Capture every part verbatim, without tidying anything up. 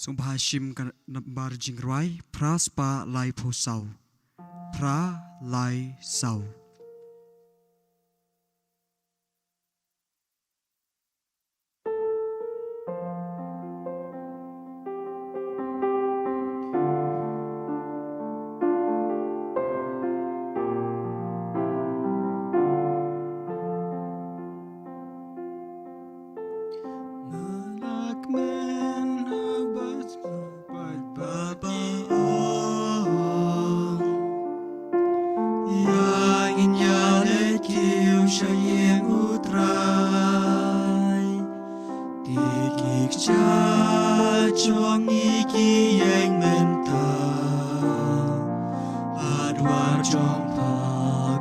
Sngewbha shim ka nambar jingrwai phra spah laiphew saw, phra lai saw. Nga la kmen ha ba sngewbha ba ba ong. Ïa ngin ïaleit kiew sha ïing U Trai. Te ki kjat jong ngi ki ïeng mynta ha dwar jong pha,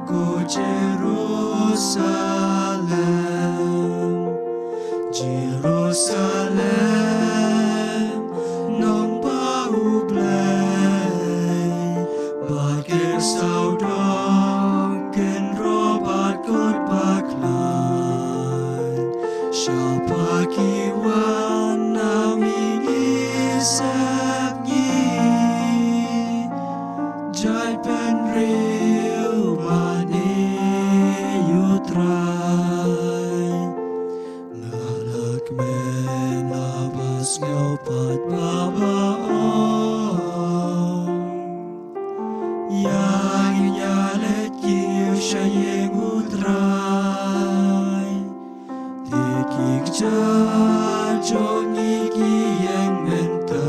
ko Jerusalem. Jerusalem, nongbah U Blei, bad ker sawdong, kynroh bad kot bakhlaiñ. Sha pha ki wan na mihngi sepngi, jait bynriew mane ïa U Trai. Nga la kmen ha ba sngewbha ba ba ong. Ïa ngin ïaleit kiew sha ïing U Trai. Te ki kjat jong ngi ki ïeng mynta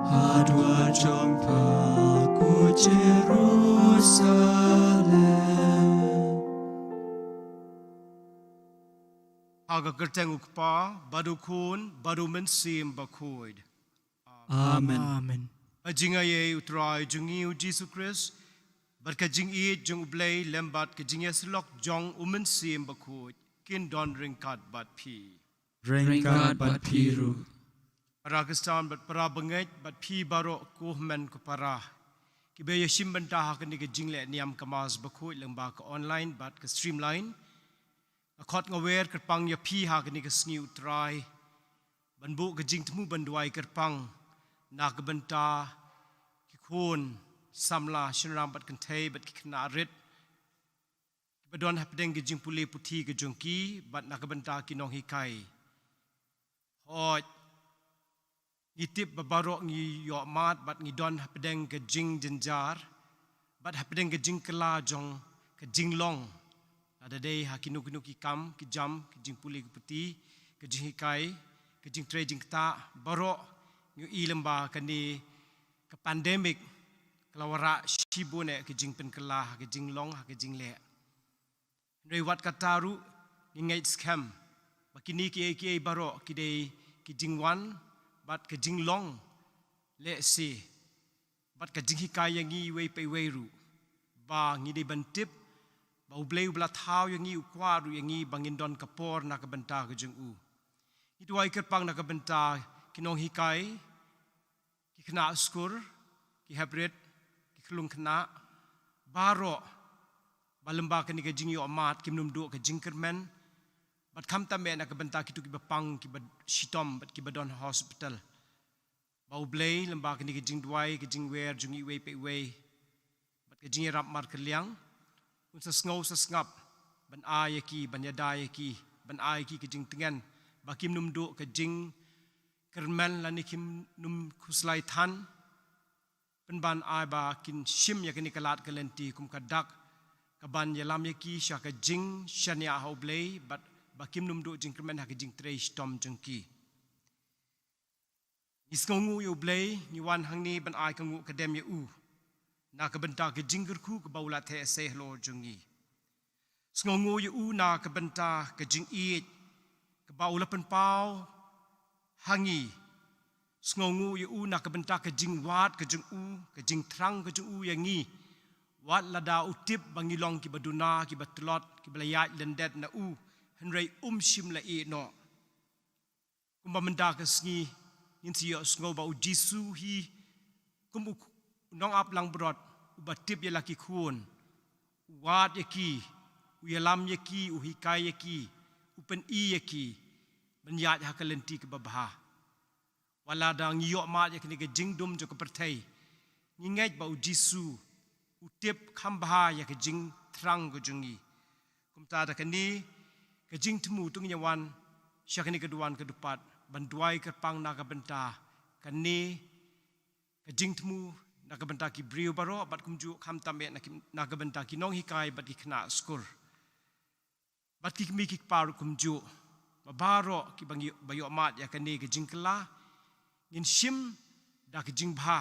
ha dwar jong pha, ko Jerusalem. Ha ka kyrteng U Kpa, bad U Khun, bad U Mynsiem Bakhuid. Amen. Amen. Ka jingaiei U Trai jong ngi U Jisu Khrist, bad ka jingïeit jong U Blei lem bad ka jingïasyllok jong U Mynsiem Bakhuid kin don ryngkat bad phi. Ryngkat bad phi ruh. Para Khristan bad para bangeit bad phi baroh ko hynmen ko para kiba ïashim bynta ha kane ka jingleh niam ka Mass Bakhuid lyngba ka online bad ka streamline. Nga khot nga wer kyrpang ïa phi ha kane ka sngi U Trai ban buh ka jingthmu ban duwai kyrpang na ka bynta ki khun samla shynrang bad kynthei bad ki khynnah rit kiba don hapdeng ka jingpule puthi ka jong ki bad na ka bynta ki nonghikai. Hooid, ngi tip ba baroh ngi ïohmad bad ngi don hapdeng ka jingjynjar bad hapdeng ka jingkylla jong ka jinglong. Lada dei ha kino kino ki kam ki jam, ka jingpule ka puthi, ka jinghikai, ka jingtrei jingktah, baroh ngi ïohi lem ba kane ka pandemic ka la wanrah shibun eh ka jingpynkylla ha ka jinglong, ha ka jingleh. Hynrei wat kata ruh ngi ngeit skhem ba kine kiei kiei baroh ki dei ki jingwan bad ka jinglong lehse bad ka jinghikai ïa ngi iwei pa iwei ruh ba ngi dei ban tip ba U Blei uba la thaw ïa ngi u kwah ruh ïa ngi ba ngin don ka por na ka bynta ka jong u. Ngi duwai kyrpang na ka bynta ki nonghikai, ki khynnah skur, ki heprit, ki khyllung khynnah baroh ba lem ba kane ka jingïohmad kim nym duh ka jingkyrmen bad khamtam eh na ka bynta kito kiba pang, kiba shitom bad kiba don ha hospital. Ba U Blei lem ba kane ka jingduwai, ka jingwer jong ngi iwei pa iwei bad ka jingïarap markylliang un sa sngew sa sngap ban ai ïa ki, ban ïada ïa ki, ban ai ïa ki ka jingtngen ba kim nym duh ka jingkyrmen lane kim nym khuslai than. Pynban ai ba kin shim ïa kane ka lad ka lynti kum ka dak kaban ïalam ïa ki sha ka jingshaniah ha U Blei bad ba kim nym duh jingkyrmen ha ka jingtrei shitom jong ki. Ngi sngewnguh ïa U Blei, ngi wan hangne ban ai ka nguh ka dem ïa u na ka bynta ka jingkyrkhu kaba u la theh sei halor jong ngi. Sngewnguh ïa u na ka bynta ka jingïeit kaba u la pynpaw ha ngi. Sngewnguh ïa u na ka bynta ka jingwad ka jong u, ka jingthrang ka jong u ïa ngi. Wat lada u tip ba ngi long kiba duna, kiba tlot, kiba la ïaid lyndet na u, hynrei um shym la ïeh noh. Kumba mynta ka sngi ngin sa ïohsngew ba U Jisu hi kum u nongap langbrot uba tip ïa la ki khun, u wad ïa ki, u ïalam ïa ki, u hikai ïa ki, u pyni ïa ki ban ïaid ha ka lynti kaba bha. Wat lada ngi ïohmad ïa kane ka jingdum jong ka pyrthei, ngi ngeit ba U Jisu u tip kham bha ïa ka jingthrang ka jong ngi. Kumta da kane ka jingthmu to ngin ïa wan sha kane ka duwan ka dupat ban duwai kyrpang na ka bynta kane ka jingthmu na ka bynta ki briew baroh, bad kumjuh khamtam eh na ki, na ka bynta ki nonghikai bad ki khynnah skul bad ki kmie ki kpa ruh kumjuh. Ba baroh kiba ngi, ba ïohmad ïa kane ka jingkylla, ngin shim da ka jingbha.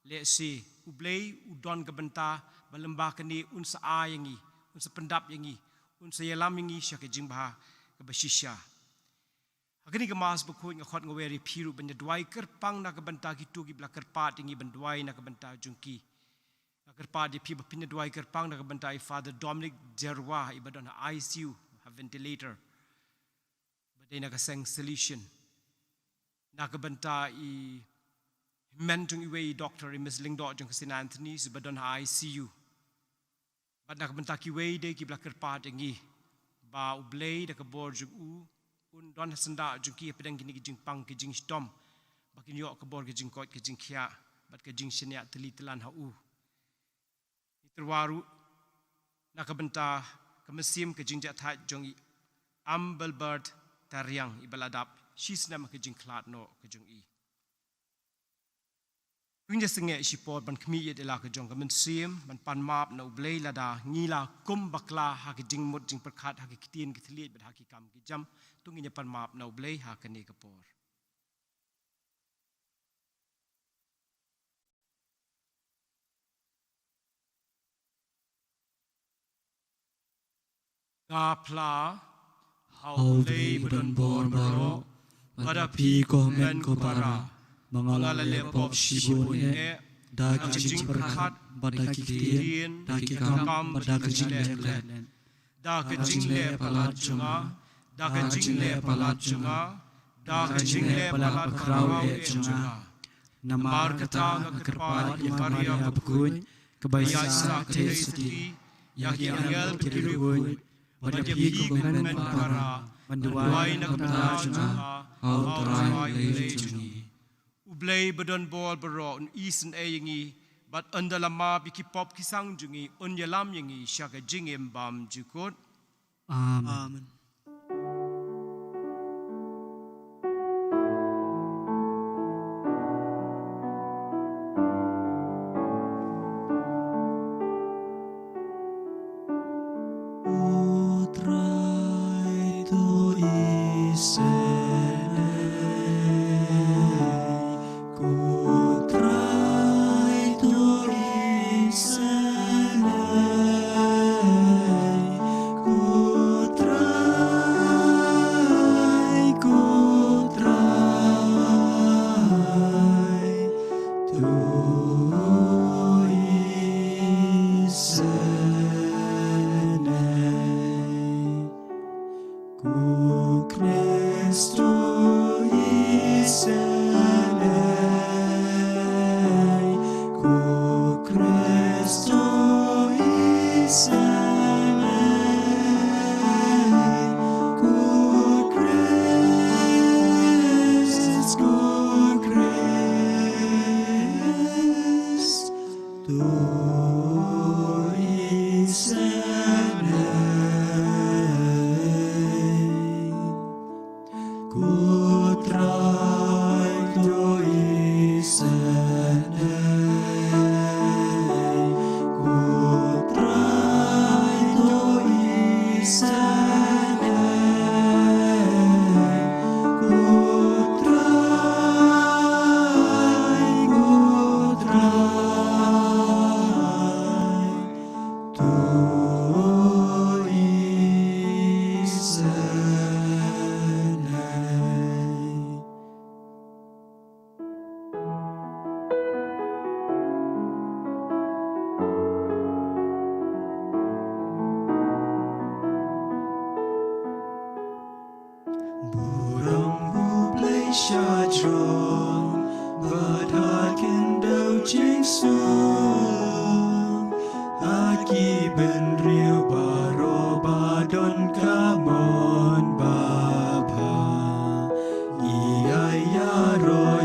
Lehse U Blei u don ka bynta ba lyngba kane un sa ai ïa ngi, un sa pyndap ïa ngi, un sa ïalam ïa ngi sha ka jingbha kaba shisha. Ha kane ka Mass bakhuid nga khot nga wer ïa phi ruh ban ïa duwai kyrpang na ka bynta kito kiba la kyrpad ïa ngi ban duwai na ka bynta jong ki. Nga kyrpad ïa phi ba phin ïa duwai kyrpang na ka bynta i Father Dominic Jerwa, iba don ha I C U, ha ventilator, ba dei na ka seng Salesian. Na ka bynta i hynmen jong iwei i doctor, i Miss Lyngdoh jong ka Saint Anthony's, iba don ha I C U. Bad na ka bynta kiwei de kiba la kyrpad ïa ngi, ba U Blei da ka bor jong u un don ha syndah jong ki hapdeng kine ki jingpang ki jingshitom, ba kin ïoh ka bor ka jingkoit ka jingkhiah bad ka jingshaniah tylli tyllan ha u. Ngi tyrwa ruh na ka bynta ka mynsiem ka jingjahthait jong i Ambelbert Tariang, iba la dap shi snem ha ka jingkhlad noh ka jong i. Ngin ïa sangeh shipor ban khmih ïa la ka jong ka mynsiem, ban pan map na U Blei lada ngi la kum bakla ha ka jingmut jingpyrkhat ha ki ktien ki thylliej bad ha ki kam ki jam. To ngin ïa pan map na U Blei ha kane ka por. Ka phla ha U Blei ba don bor baroh, bad ha phi ko hynmen ko para, ba nga la leh pop shibun eh, da ka jingpyrkhat, bad da ki ktien, da ki kam, bad da ka jingleh pyrleh. Da ka jingleh palat jong nga, da ka jingleh palat jong nga, da ka jingleh palat ba khraw eh jong nga. Namar kata nga kyrpad ïa ka Maria bakhuid, kaba ïaisah kyrteng sati ïa ki angel bad ki riewkhuid, bad ïa phi ko hynmen ko para, ban duwai na ka bynta jong nga ha U Trai U Blei jong ngi. U Blei ba don bor baroh un isynei ïa ngi, bad ynda la map ïa ki pop ki sang jong ngi, un ïalam ïa ngi sha ka jingim bymjukut. Amen. Amen. Ko Trai to isynei, ko Trai to isynei, ko Trai, ko Trai to isynei. Ko Khrist to isynei, ko Khrist to isynei, ko Khrist, ko Khrist to isynei. Ko Trai to isynei, ko Trai to isynei, ko Trai, ko Trai to isynei. Burom U Blei shajrong, bad ha khyndew jingsuk, ha ki bynriew baroh ba don ka mon babha. Ïa ïaroh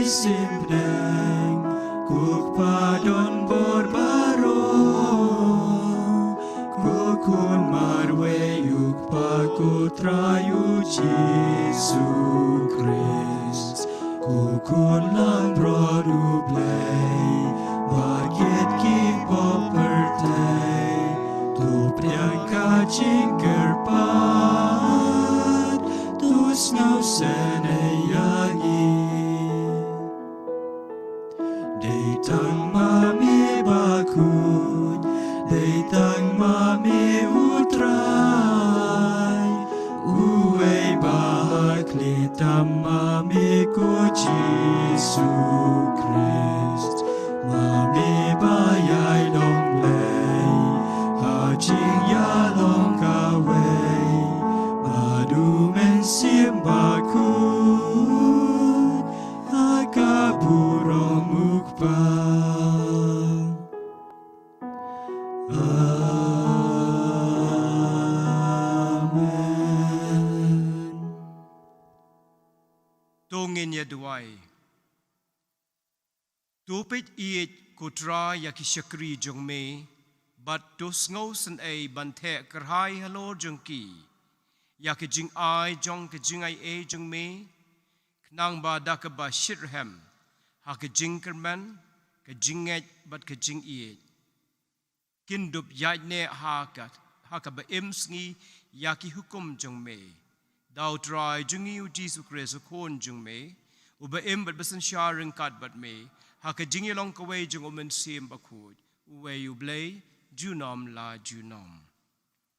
Sim bneng, ko Kpa don bor baroh, ko Khun marwei u Kpa ko Trai u Jisu Khrist, ko Khun langbrot u Blei, ba kit ki pop pyrthei, to pdiang ka jingkyrpad, to sngewsynei ïa ngi. Dei tang ma me bakhuid, dei tang ma me u Trai, uwei ba ha khlieh tam ma me ko Jisu Khrist, ma me ba ïai long Blei ha jingïalong kawei bad u Mynsiem Bakhuid, ha ka burom u Kpa. Amen. To ngin ïa duwai. To peit ïeit ko Trai ïa ki shakri jong me, bad to sngewsynei ban theh kyrhai halor jong ki ïa ka jingai jong ka jingaiei jong me, khnang ba da kaba shitrhem ha ka jingkyrmen, ka jingngeit bad ka jingïeit, kin dup ïaid ne ha ka, ha kaba im sngi ïa ki hukum jong me. Da u Trai jong ngi u Jisu Khrist u Khun jong me, uba im bad ba synshar ryngkat bad me ha ka jingïalong kawei jong u Mynsiem Bakhuid, uwei u Blei, junom la junom.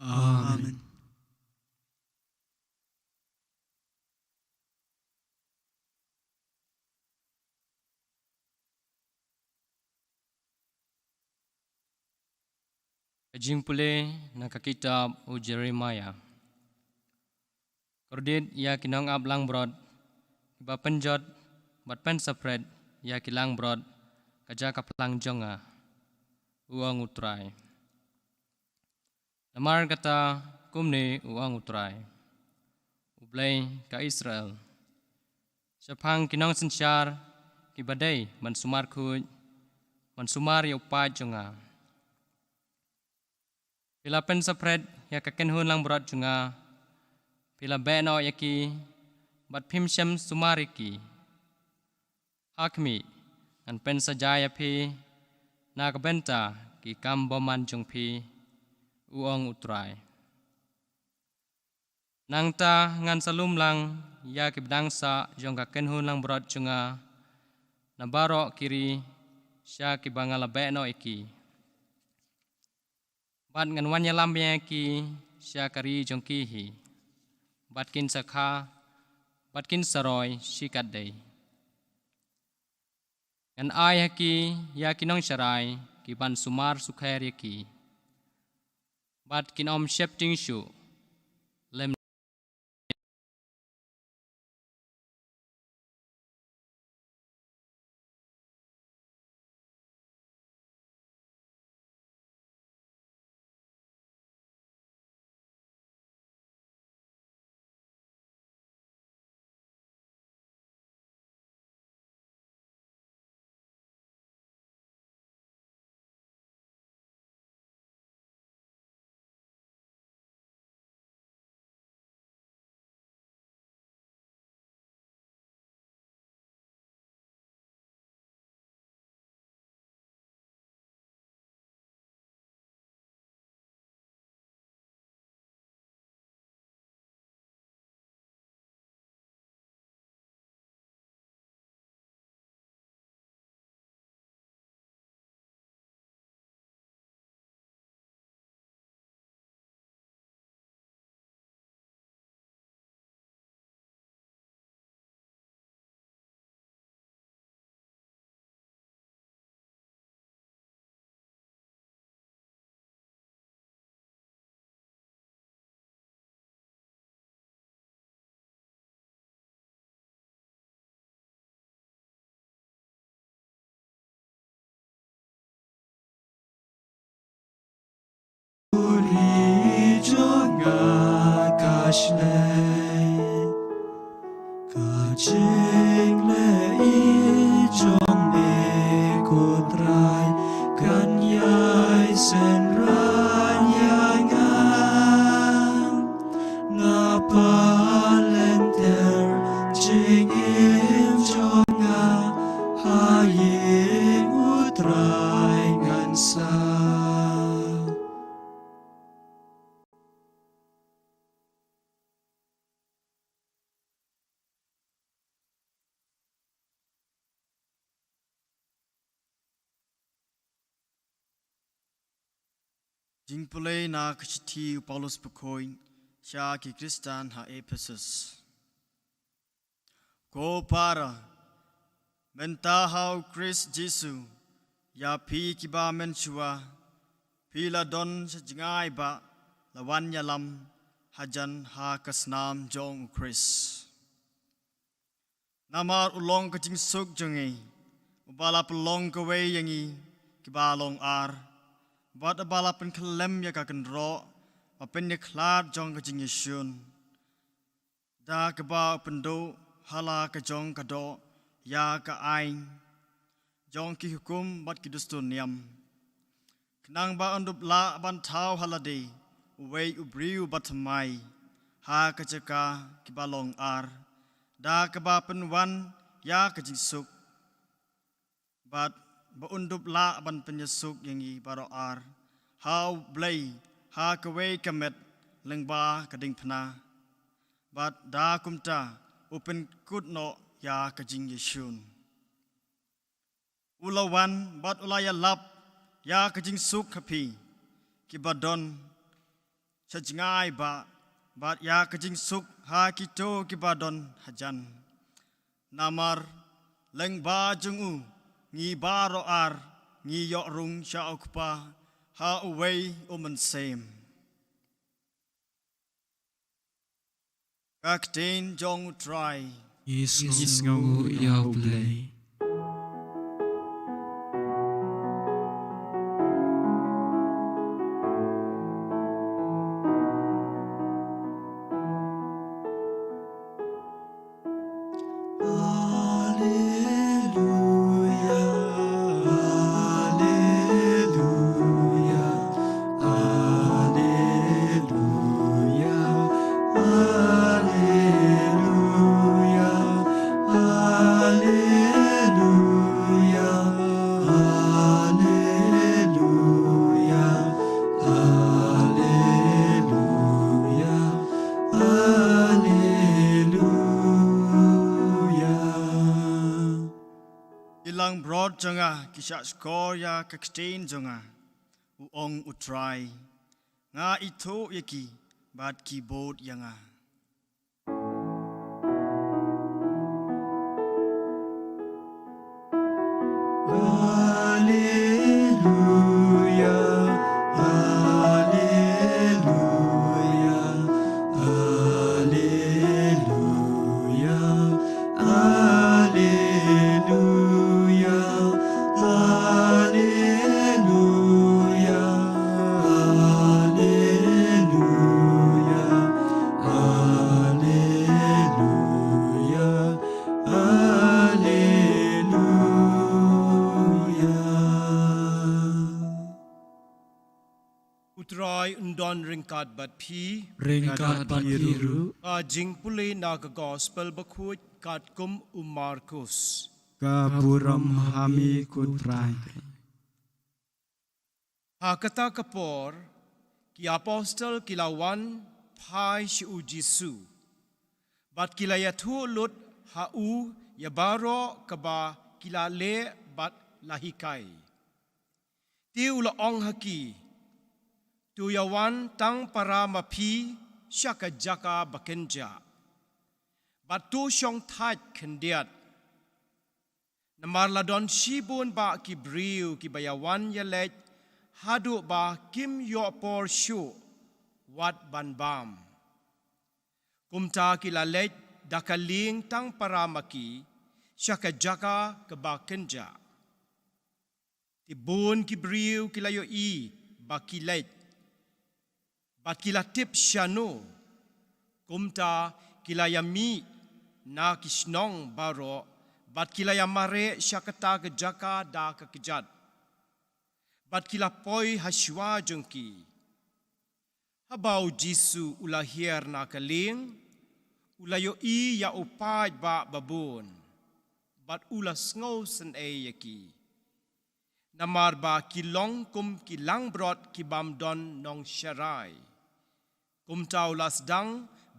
Amen. Ka jingpule na ka kitab u Jeremiah. Kordit ïa ki nongap langbrot, kiba pynjot bad pynsaphriang ïa ki langbrot ka jaka phlang jong nga, u ong u Trai. Namar kata kumne u ong u Trai, u Blei ka Israel, shaphang ki nongsynshar kiba dei ban sumar khuid, ban sumar ïa u paid jong nga. Phi la pynsaphriang ïa ka kynhun langbrot jong nga, phi la beh noh ïa ki, bad phim shym sumar ïa ki. Ha khmih, ngan pynsaja ïa phi na ka bynta ki kam bymman jong phi, u ong u Trai. Nangta ngan sa lum lang ïa ki bneng sah jong ka kynhun langbrot jong nga na baroh ki ri sha kiba nga la beh noh ïa ki. Bad ngan wan ïalam ïa ki sha ka ri jong ki hi, bad kin sa kha, bad kin sa roi shikatdei. Ngan ai ha ki ïa ki nongsharai kiban sumar sukher ïa ki, bad kin ym sheptieng shuh lem. Uri jong nga ka shlei, ka jingleh Ba lynter jingim jong nga ha ïing U Trai ngan sa. Jingpule na ka shithi u Paulus Bakhuid sha ki Khristan ha Ephesus. Ko para, mynta ha U Khrist Jisu, ïa phi kiba mynshuwa, phi la don sha jngai ba la wan ïalam hajan ha ka snam jong U Khrist. Namar u long ka jingsuk jong ngi, uba la pynlong kawei ïa ngi kiba long ar, bad uba la pynkhyllem ïa ka kynroh ba pynïakhlad jong ka jingïashun, da kaba u pynduh ha la ka jong ka doh ïa ka aiñ jong ki hukum bad ki dustur niam, khnang ba un dup lah ban thaw ha lade uwei u briew bathymmai ha ka jaka kiba long ar, da kaba pynwan ïa ka jingsuk, bad ba un dup lah ban pynïasuk ïa ngi baroh ar ha U Blei ha kawei ka met lyngba ka diengphna, bad da kumta u pynkut noh ïa ka jingïashun. U la wan bad u la ïalap ïa ka jingsuk ha phi kiba don sha jngai ba, bad ïa ka jingsuk ha kito kiba don hajan. Namar lyngba jong u ngi baroh ar ngi ïoh rung sha U Kpa ha uwei U Mynsiem. Ka ktien jong U Trai. Ngi sngewnguh ïa U Blei. Alleluia, alleluia, alleluia, alleluia, alleluia, alleluia, alleluia. Alleluia. Ki langbrot jong nga ki shahshkor ïa ka ktien jong nga, u ong U Trai. Nga ithuh ïa ki bad ki bud ïa nga. Alleluia, alleluia, alleluia, alleluia, alleluia, alleluia, alleluia. Alleluia. U Trai un don ryngkat bad phi. Ryngkat bad phi ruh. Ka jingpule na ka Gospel Bakhuid katkum u Markus. Ka burom ha me ko Trai. Ha kata ka por, ki apostol ki la wan phai sha u Jisu, bad ki la ïathuh lut ha u ïa baroh kaba ki la leh bad la hikai. Te u la ong ha ki, to ïawan tang para ma phi sha ka jaka ba kynjah, bad to shong thait khyndiat. Namar la don shibun bah ki briew kiba ïawan ïaleit haduh ba kim ïoh por shuh wat ban bam. Kumta ki la leit da ka lieng tang para ma ki sha ka jaka kaba kynjah. Te bun ki briew ki la ïohi ba ki leit, bad ki la tip shano. Kumta ki la ïamih na ki shnong baroh, bad ki la ïamareh sha kata ka jaka da ka kjat, bad ki la poi ha shuwa jong ki. Haba u Jisu u la hiar na ka lieng, u la ïohi ïa u paidbah babun, bad u la sngewsynei ïa ki. Namar ba ki long kum ki langbrot ki bym don nongsharai. Kumta u la sdang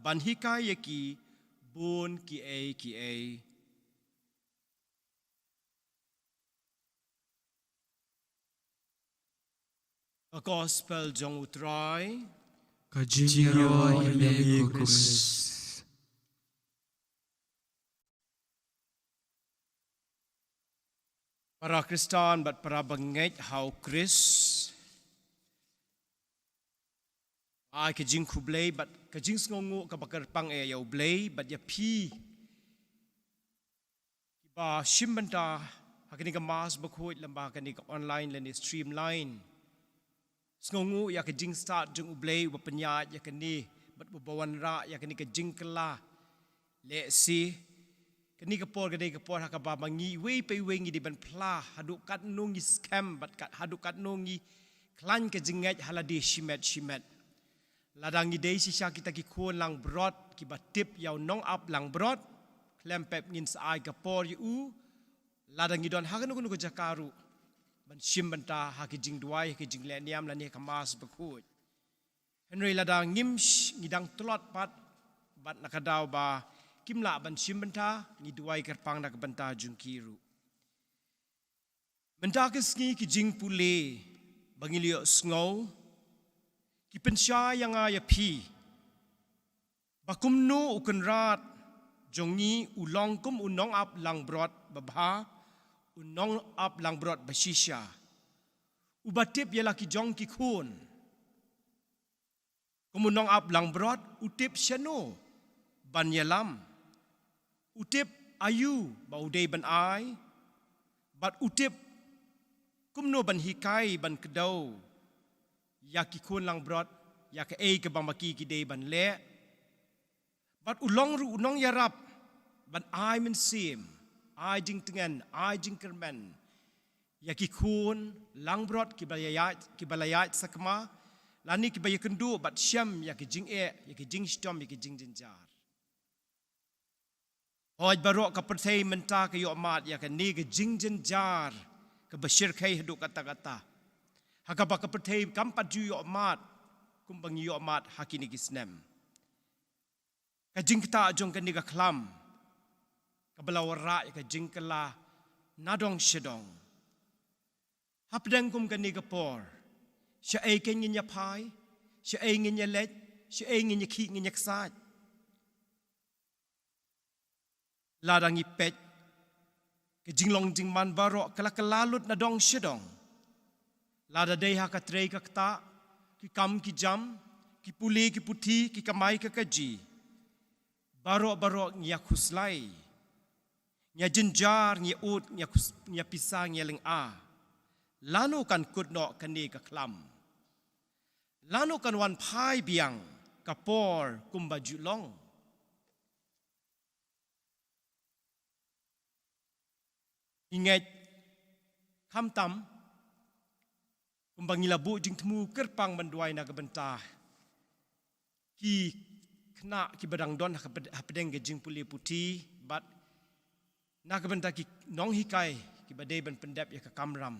ban hikai ïa ki bun kiei kiei. Ka Gospel jong u Trai. Ka jingïaroh ïa me ko Khrist. Para Khristan bad para bangeit ha u Khrist. Ai ka jingkhublei bad ka jingsngewnguh kaba kyrpang eh ïa u Blei bad ïa phi kiba shim bynta ha kane ka Mass bakhuid lem bad ha kane ka online lane streamline. Sngewnguh ïa ka jingstad jong u Blei uba pynïaid ïa kane bad uba wanrah ïa kane ka jingkylla. Lehse kane ka por ka dei ka por ha kaba ma ngi iwei pa iwei ngi dei ban phla haduh katno ngi skhem bad kat haduh katno ngi khlaiñ ka jingngeit ha lade shimet shimet. Lada ngi dei shisha kita ki khun langbrot kiba tip ïa u nongap langbrot, khlem pep ngin sa ai ka por ïa u. Lada ngi don ha kano kano ka jaka ruh ban shim bynta ha ki jingduwai, ha ki jinglehniam lane ha ka Mass bakhuid. Hynrei lada ngim sh-, ngi dang tlot pat bad na ka daw ba kim lah ban shim bynta, ngi duwai kyrpang na ka bynta jong ki ruh. Mynta ka sngi ki jingpule ba ngi la ïohsngew ki pynshai ïa nga ïa phi ba kumno u Kynrad jong ngi u long kum u nongap langbrot babha, u nongap langbrot bashisha, uba tip ïa la ki jong ki khun. Kum u nongap langbrot u tip shano ban ïalam, u tip aïu ba u dei ban ai, bad u tip kumno ban hikai ban kdew ïa ki khun langbrot ïa kaei kaba ma ki ki dei ban leh. Bad u long ruh u nongïarap ban ai mynsiem, ai jingtngen, ai jingkyrmen ïa ki khun langbrot kiba la ïaid, kiba la ïaid sakma lane kiba ïakynduh bad shem ïa ki jingeh, ïa ki jingshitom, ïa ki jingjynjar. Hooid, baroh ka pyrthei mynta ka ïohmad ïa kane ka jingjynjar kaba shyrkhei haduh katta katta, ha kaba ka pyrthei kam pat ju ïohmad kumba ngi ïohmad ha kine ki snem. Ka jingktah jong kane ka khlam kaba la wanrah ïa ka jingkylla na dong sha dong. Hapdeng kum kane ka por, shaei kein ngin ïa phai, shaei ngin ïa leit, shaei ngin ïa khih, ngin ïa ksaid. Lada ngi peit, ka jinglong jingman baroh ka la kylla lut na dong sha dong. Lada dei ha ka trei ka ktah, ki kam ki jam, ki pule ki puthi, ki kamai ka kajih, baroh baroh ngi ïa khuslai, ngi ïa jynjar, ngi ïa ud, ngi ïa khus-, ngi ïa pisa, ngi ïa lynga. Lano kan kut noh kane ka khlam? Lano kan wan phai biang ka por kumba ju long? Ngi ngeit khamtam kumba ngi la buh jingthmu kyrpang ban duwai na ka bynta ki khynnah kiba dang don ha ka pd-, hapdeng ka jingpule puthi, bad na ka bynta ki nonghikai kiba dei ban pyndep ïa ka kamram.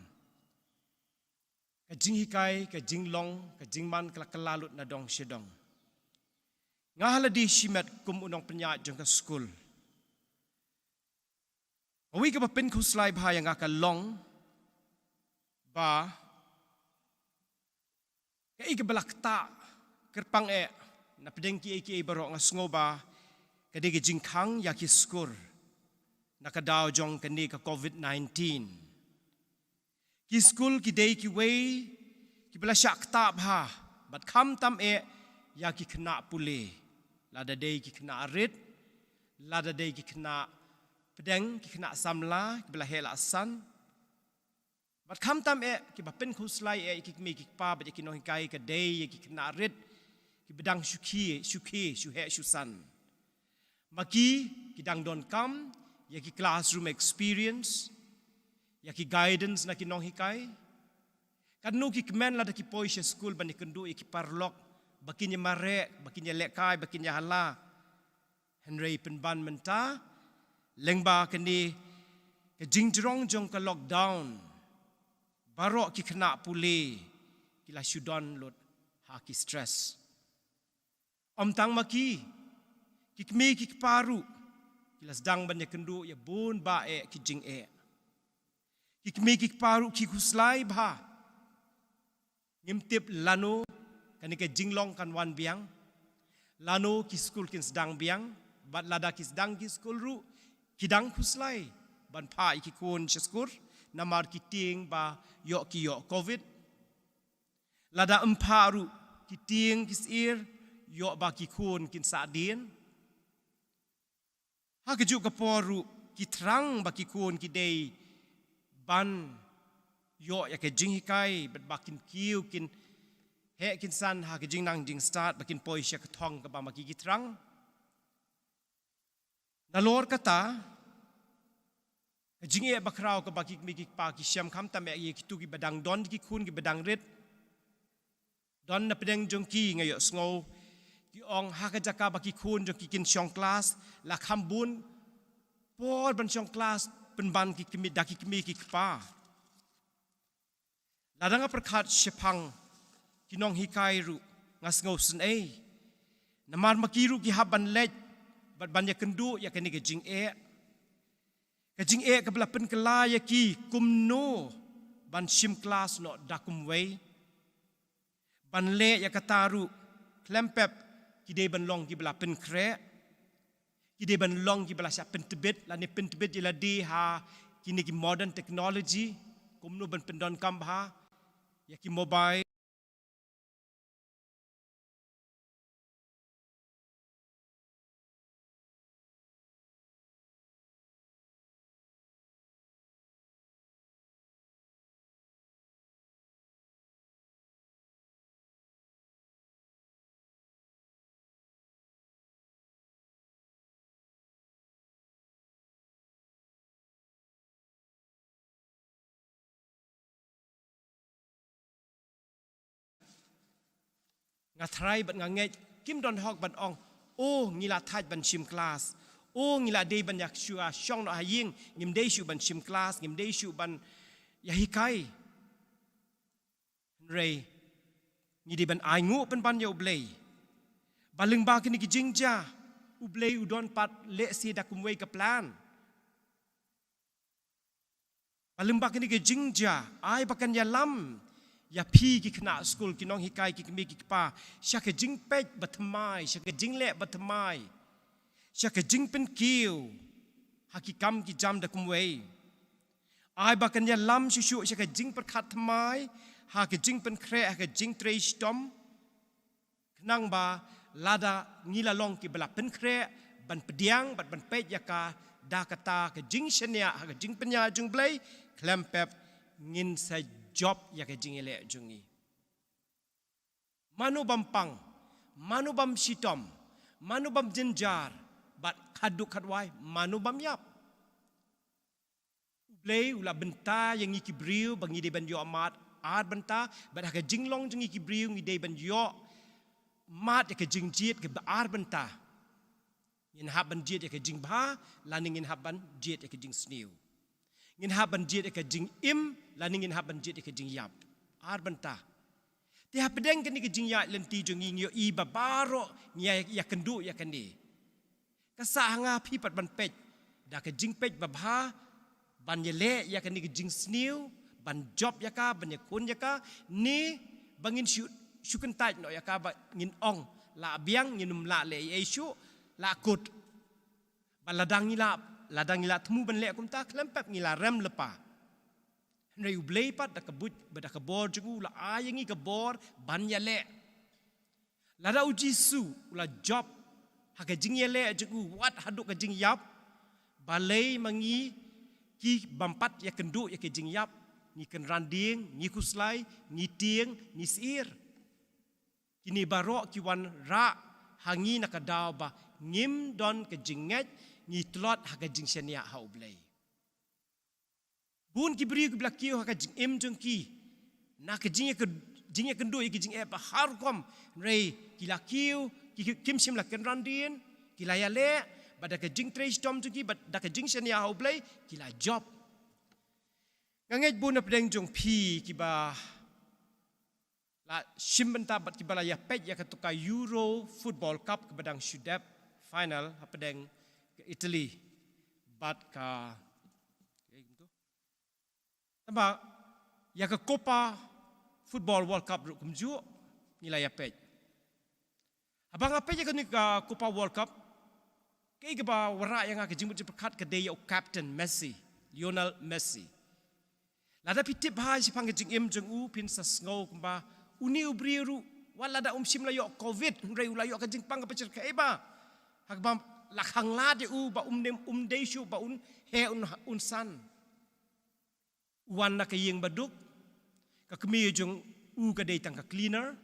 Ka jinghikai, ka jinglong, ka jingman ka la kylla lut na dong sha dong. Nga ha lade shimet kum u nongpynïaid jong ka skul, kawei kaba pynkhuslai bha ïa nga ka long ba kaei kaba la ktah kyrpang eh napdeng kiei kiei baroh, nga sngew ba ka dei ka jingkhang ïa ki skul na ka daw jong kane ka covid nineteen. Ki skul ki dei kiwei kiba la shah ktah bha, bad khamtam eh ïa ki khynnah pule, lada dei ki khynnah rit, lada dei ki khynnah pdeng, ki khynnah samla kiba la heh la san. Bad khamtam eh kiba pynkhuslai eh ïa ki kmie ki kpa bad ïa ki nonghikai ka dei ïa ki khynnah rit kiba dang shu khie, shu khie, shu heh shu san. Ma ki, ki dang donkam ïa ki classroom experience, ïa ki guidance na ki nonghikai. Katno ki kmen lada ki poi sha skul ban ïakynduh ïa ki paralok ba kin ïa mareh, ba kin ïa lehkai, ba kin ïa hala. Hynrei pynban mynta, lyngba kane ka jingjrong jong ka lockdown, baroh ki khynnah pule ki la shu don lut ha ki stress. Ym tang ma ki, ki kmie ki kpa ruh ki la sdang ban ïakynduh ïa bun bah eh ki jingeh. Ki kmie ki kpa ruh ki khuslai bha. Ngim tip lano kane ka jinglong kan wan biang, lano ki skul kin sdang biang, bad lada ki sdang ki skul ruh, ki dang khuslai ban phah ïa ki khun sha skul, namar ki tieng ba ïoh ki ïoh covid. Lada ym phah ruh, ki tieng ki syier, ïoh ba ki khun kin sahdien. Ha kajuh ka por ruh, ki thrang ba ki khun ki dei ban ïoh ïa ka jinghikai, bad ba kin kiew, kin heh kin san ha ka jingnang jingstad, ba kin poi sha ka thong kaba ma ki ki thrang. Nalor kata, ka jingeh bakhraw kaba ki kmie ki kpa ki shem, khamtam eh ïa kitu kiba dang don ki khun kiba dang rit. Don na pdeng jong ki, nga ïohsngew ki ong, ha ka jaka ba ki khun jong ki kin shong klas, la kham bun por ban shong klas pynban ki kmie, da ki kmie ki kpa. Lada nga pyrkhat shaphang ki nonghikai ruh, nga sngewsynei. Namar ma ki ruh ki hap ban leit bad ban ïakynduh ïa kane ka jingeh. Ka jingeh kaba la pynkylla ïa ki kumno ban shim klas noh da kumwei. Ban leh ïa kata ruh, khlem pep ki dei ban long kiba la pynkhreh. Ki dei ban long kiba la shah pyntbit, lane pyntbit ïa lade ha kine ki modern technology, kumno ban pyndonkam bha ïa ki mobile. Nga tharai bad nga ngeit, kim don hok ban ong, "Oh, ngi la thait ban shim klas. Oh, ngi la dei ban ïa shu ïa shong noh ha ïing, ngim dei shuh ban shim klas, ngim dei shuh ban ïa hikai." Hynrei ngi dei ban ainguh pynban ïa U Blei ba lyngba kine ki jingjia, U Blei u don pat lehse da kumwei ka plan. Ba lyngba kine ki jingjia, ai ba kan ïalam ïa phi ki khynnah skul, ki nonghikai, ki kmie ki kpa, sha ka jingpeit bathymmai, sha ka jingleh bathymmai, sha ka jingpynkiew ha ki kam ki jam da kumwei. Ai ba kan ïalam shuh shuh sha ka jingpyrkhat thymmai, ha ka jingpynkhreh, ha ka jingtrei shitom. Khnang ba lada ngi la long kiba la pynkhreh ban pdiang bad ban peit ïa ka da kata ka jingshaniah ha ka jingpynïaid jong U Blei, khlem pep ngin sa jop ïa ka jingïaleh jong ngi. Mano bym pang, mano bym shitom, mano bym jynjar, bad khatduh khatwai mano bym ïap. U Blei u la bynta ïa ngi ki briew ba ngi dei ban ïoh mad ar bynta, bad ha ka jinglong jong ngi ki briew ngi dei ban ïoh mad ïa ka jingjied kaba ar bynta. Ngin hap ban jied ïa ka jingbha, lane ngin hap ban jied ïa ka jingsniew. Ngin hap ban jied ïa ka jingim, lane ngin hap ban jied ïa ka jingïap. Ar bynta. Te hapdeng kane ka jingïaid lynti jong ngi, ngi ïohi ba baroh ngi ïa, ïakynduh ïa kane. Ka sah ha nga phi pat ban peit da ka jingpeit babha, ban ïaleh ïa kane ka jingsniew, ban jop ïa ka, ban ïakhun ïa ka, ne ba ngin shu, shu kyntait noh ïa ka, ba ngin ong la biang, ngin ym lah leh ei ei shuh, la kut. Ba lada ngi la, lada ngi la thmu ban leh kumta, khlem pep ngi la rem lypa. Hynrei U Blei pat da ka buit bad da ka bor jong u u la ai ïa ngi ka bor ban ïaleh. Lada U Jisu u la jop ha ka jingïaleh jong u wat haduh ka jingïap, balei ma ngi ki bym pat ïakynduh ïa ka jingïap, ngi kynran dieng, ngi khuslai, ngi tieng, ngi syier. Kine baroh ki wanrah ha ngi na ka daw ba ngim don ka jingngeit, ngi tlot ha ka jingshaniah ha U Blei. Bun ki briew kiba la kiew ha ka jingim jong ki na ka jingïakynduh, jingïakynduh ïa ki jingeh ba har rukom, hynrei ki la kiew, ki, ki, kim shym la kynran dien, ki la ïaleh, bad da ka jingtrei shitom jong ki, bad da ka jingshaniah ha U Blei, ki la jop. Nga ngeit bun na pdeng jong phi kiba la shim bynta bad kiba la ïapeit ïa katu ka Euro Football Cup kaba dang shu dep final hapdeng ka Italy bad ka, tangba ïa ka Copa Football World Cup ruh kumjuh ngi la ïapeit. Haba nga peit ïa kane ka Copa World Cup, kaei kaba wanrah ïa nga ka jingmut jingpyrkhat ka dei ïa u captain Messi, Lionel Messi. Lada phi tip bha shaphang ka jingim jong u, phin sa sngew kumba une u briew ruh, wat lada um shym la ïoh covid, hynrei u la ïoh ka jingpang kaba shyrkhei bha, ha kaba la khanglad ïa u ba um dei, um dei shuh ba un heh, un, un san. U wan na ka ïing baduk, ka kmie jong u ka dei tang ka cleaner,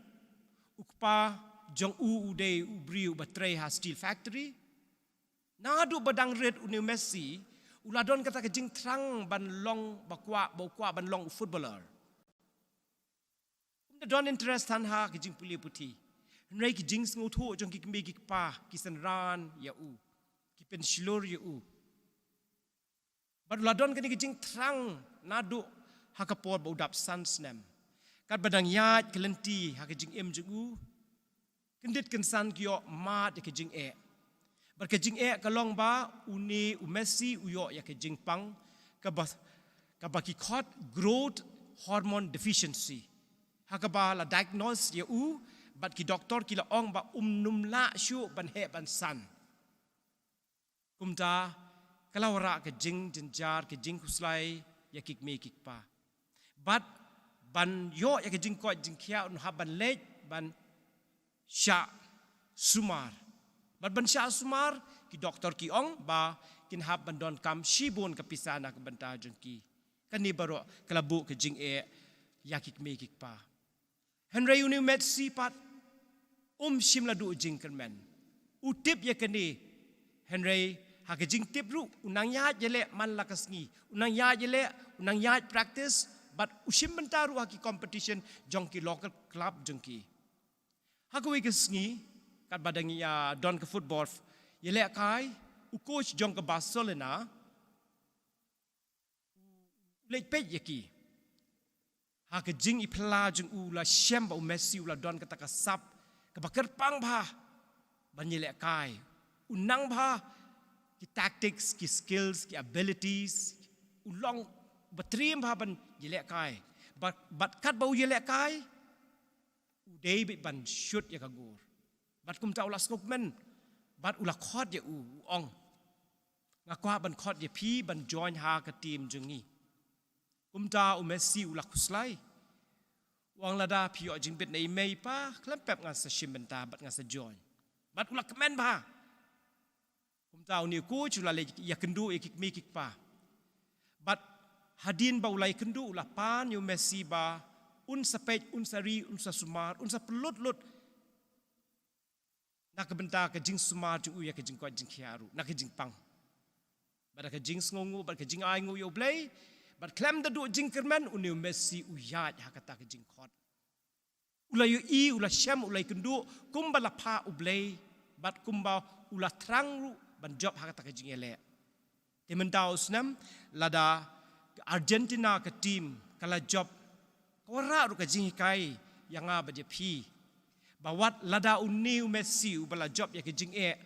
u kpa jong u u dei u briew ba trei ha steel factory. Naduh ba dang rit une u Messi u la don kata ka jingthrang ban long ba kwah, ba u kwah ban long u footballer. Um da don interest than ha ka jingpule puthi. Hynrei ki jingsngewthuh jong ki kmie ki kpa ki synran ïa u, ki pynshlur ïa u. Bad u la don kane ka jingthrang naduh ha ka por ba u dap san snem. Katba dang ïaid ka lynti ha ka jingim jong u, kyndit kynsan ki ïoh mad ïa ka jingeh. Bad ka jingeh ka long ba une u Messi u ïoh ïa ka jingpang kaba, kaba ki khot growth hormone deficiency, ha kaba la diagnose ïa u, bad ki doktor ki la ong ba um nym lah shuh ban heh ban san. Kumta ka la wanrah ka jingjynjar, ka jingkhuslai ïa ki kmie ki kpa. Bad ban ïoh ïa ka jingkoit jingkhiah un hap ban leit ban shah sumar. Bad ban shah sumar, ki doktor ki ong ba kin hap ban donkam shibun ka pisa na ka bynta jong ki. Kane baroh ka la buh ka jingeh ïa ki kmie ki kpa. Hynrei une u Messi pat um shym la duh jingkyrmen. U tip ïa kane. Hynrei ha ka jingtip ruh u nang ïaid ïaleh man la ka sngi. U nang ïaid ïaleh, u nang ïaid practice, bad u shim bynta ruh ha ki competition jong ki local club jong ki. Ha kawei ka sngi, katba dang ïa don ka football ïalehkai, u coach jong ka Barcelona u leit peit ïa ki. Ha ka jingïaphylla jong u, u la shem ba u Messi u la don kata ka sap kaba kyrpang bha ban ïalehkai. U nang bha ki tactics, ki skills, ki abilities. U long ba triem bha ban ïalehkai. Bad, bad katba u ïalehkai, u dei beit ban shoot ïa ka goal. Bad kumta u la sngewkmen, bad u la khot ïa u, u ong, nga kwah ban khot ïa phi ban join ha ka team jong ngi. Kumta u Messi u la khuslai, u ong, lada phi ïoh jingbit na i mei i pa, khlem pep ngan sa shim bynta bad ngan sa join. Bad u la kmen bha. Kumta une u coach u la leit ïakynduh ïa ki kmie ki kpa. Bad hadien ba u la ïakynduh, u la pan ïa u Messi ba un sa peit, un sa ri, un sa sumar, un sa pynlut lut na ka bynta ka jingsumar jong u ïa ka jingkoit jingkhiah ruh, na ka jingpang. Bad da ka jingsngewnguh, bad ka jingai nguh ïa U Blei, bad khlem da duh jingkyrmen, une u Messi u ïaid ha kata ka jingkhot. U la ïohi, u la shem, u la ïakynduh kumba la phah U Blei, bad kumba u la thrang ruh ban jop ha kata ka jingïaleh. Te mynta u snem, lada ka Argentina ka team ka la jop, ka wanrah ruh ka jinghikai ïa nga bad ïa phi, ba wat lada une u Messi uba la jop ïa ka jingeh,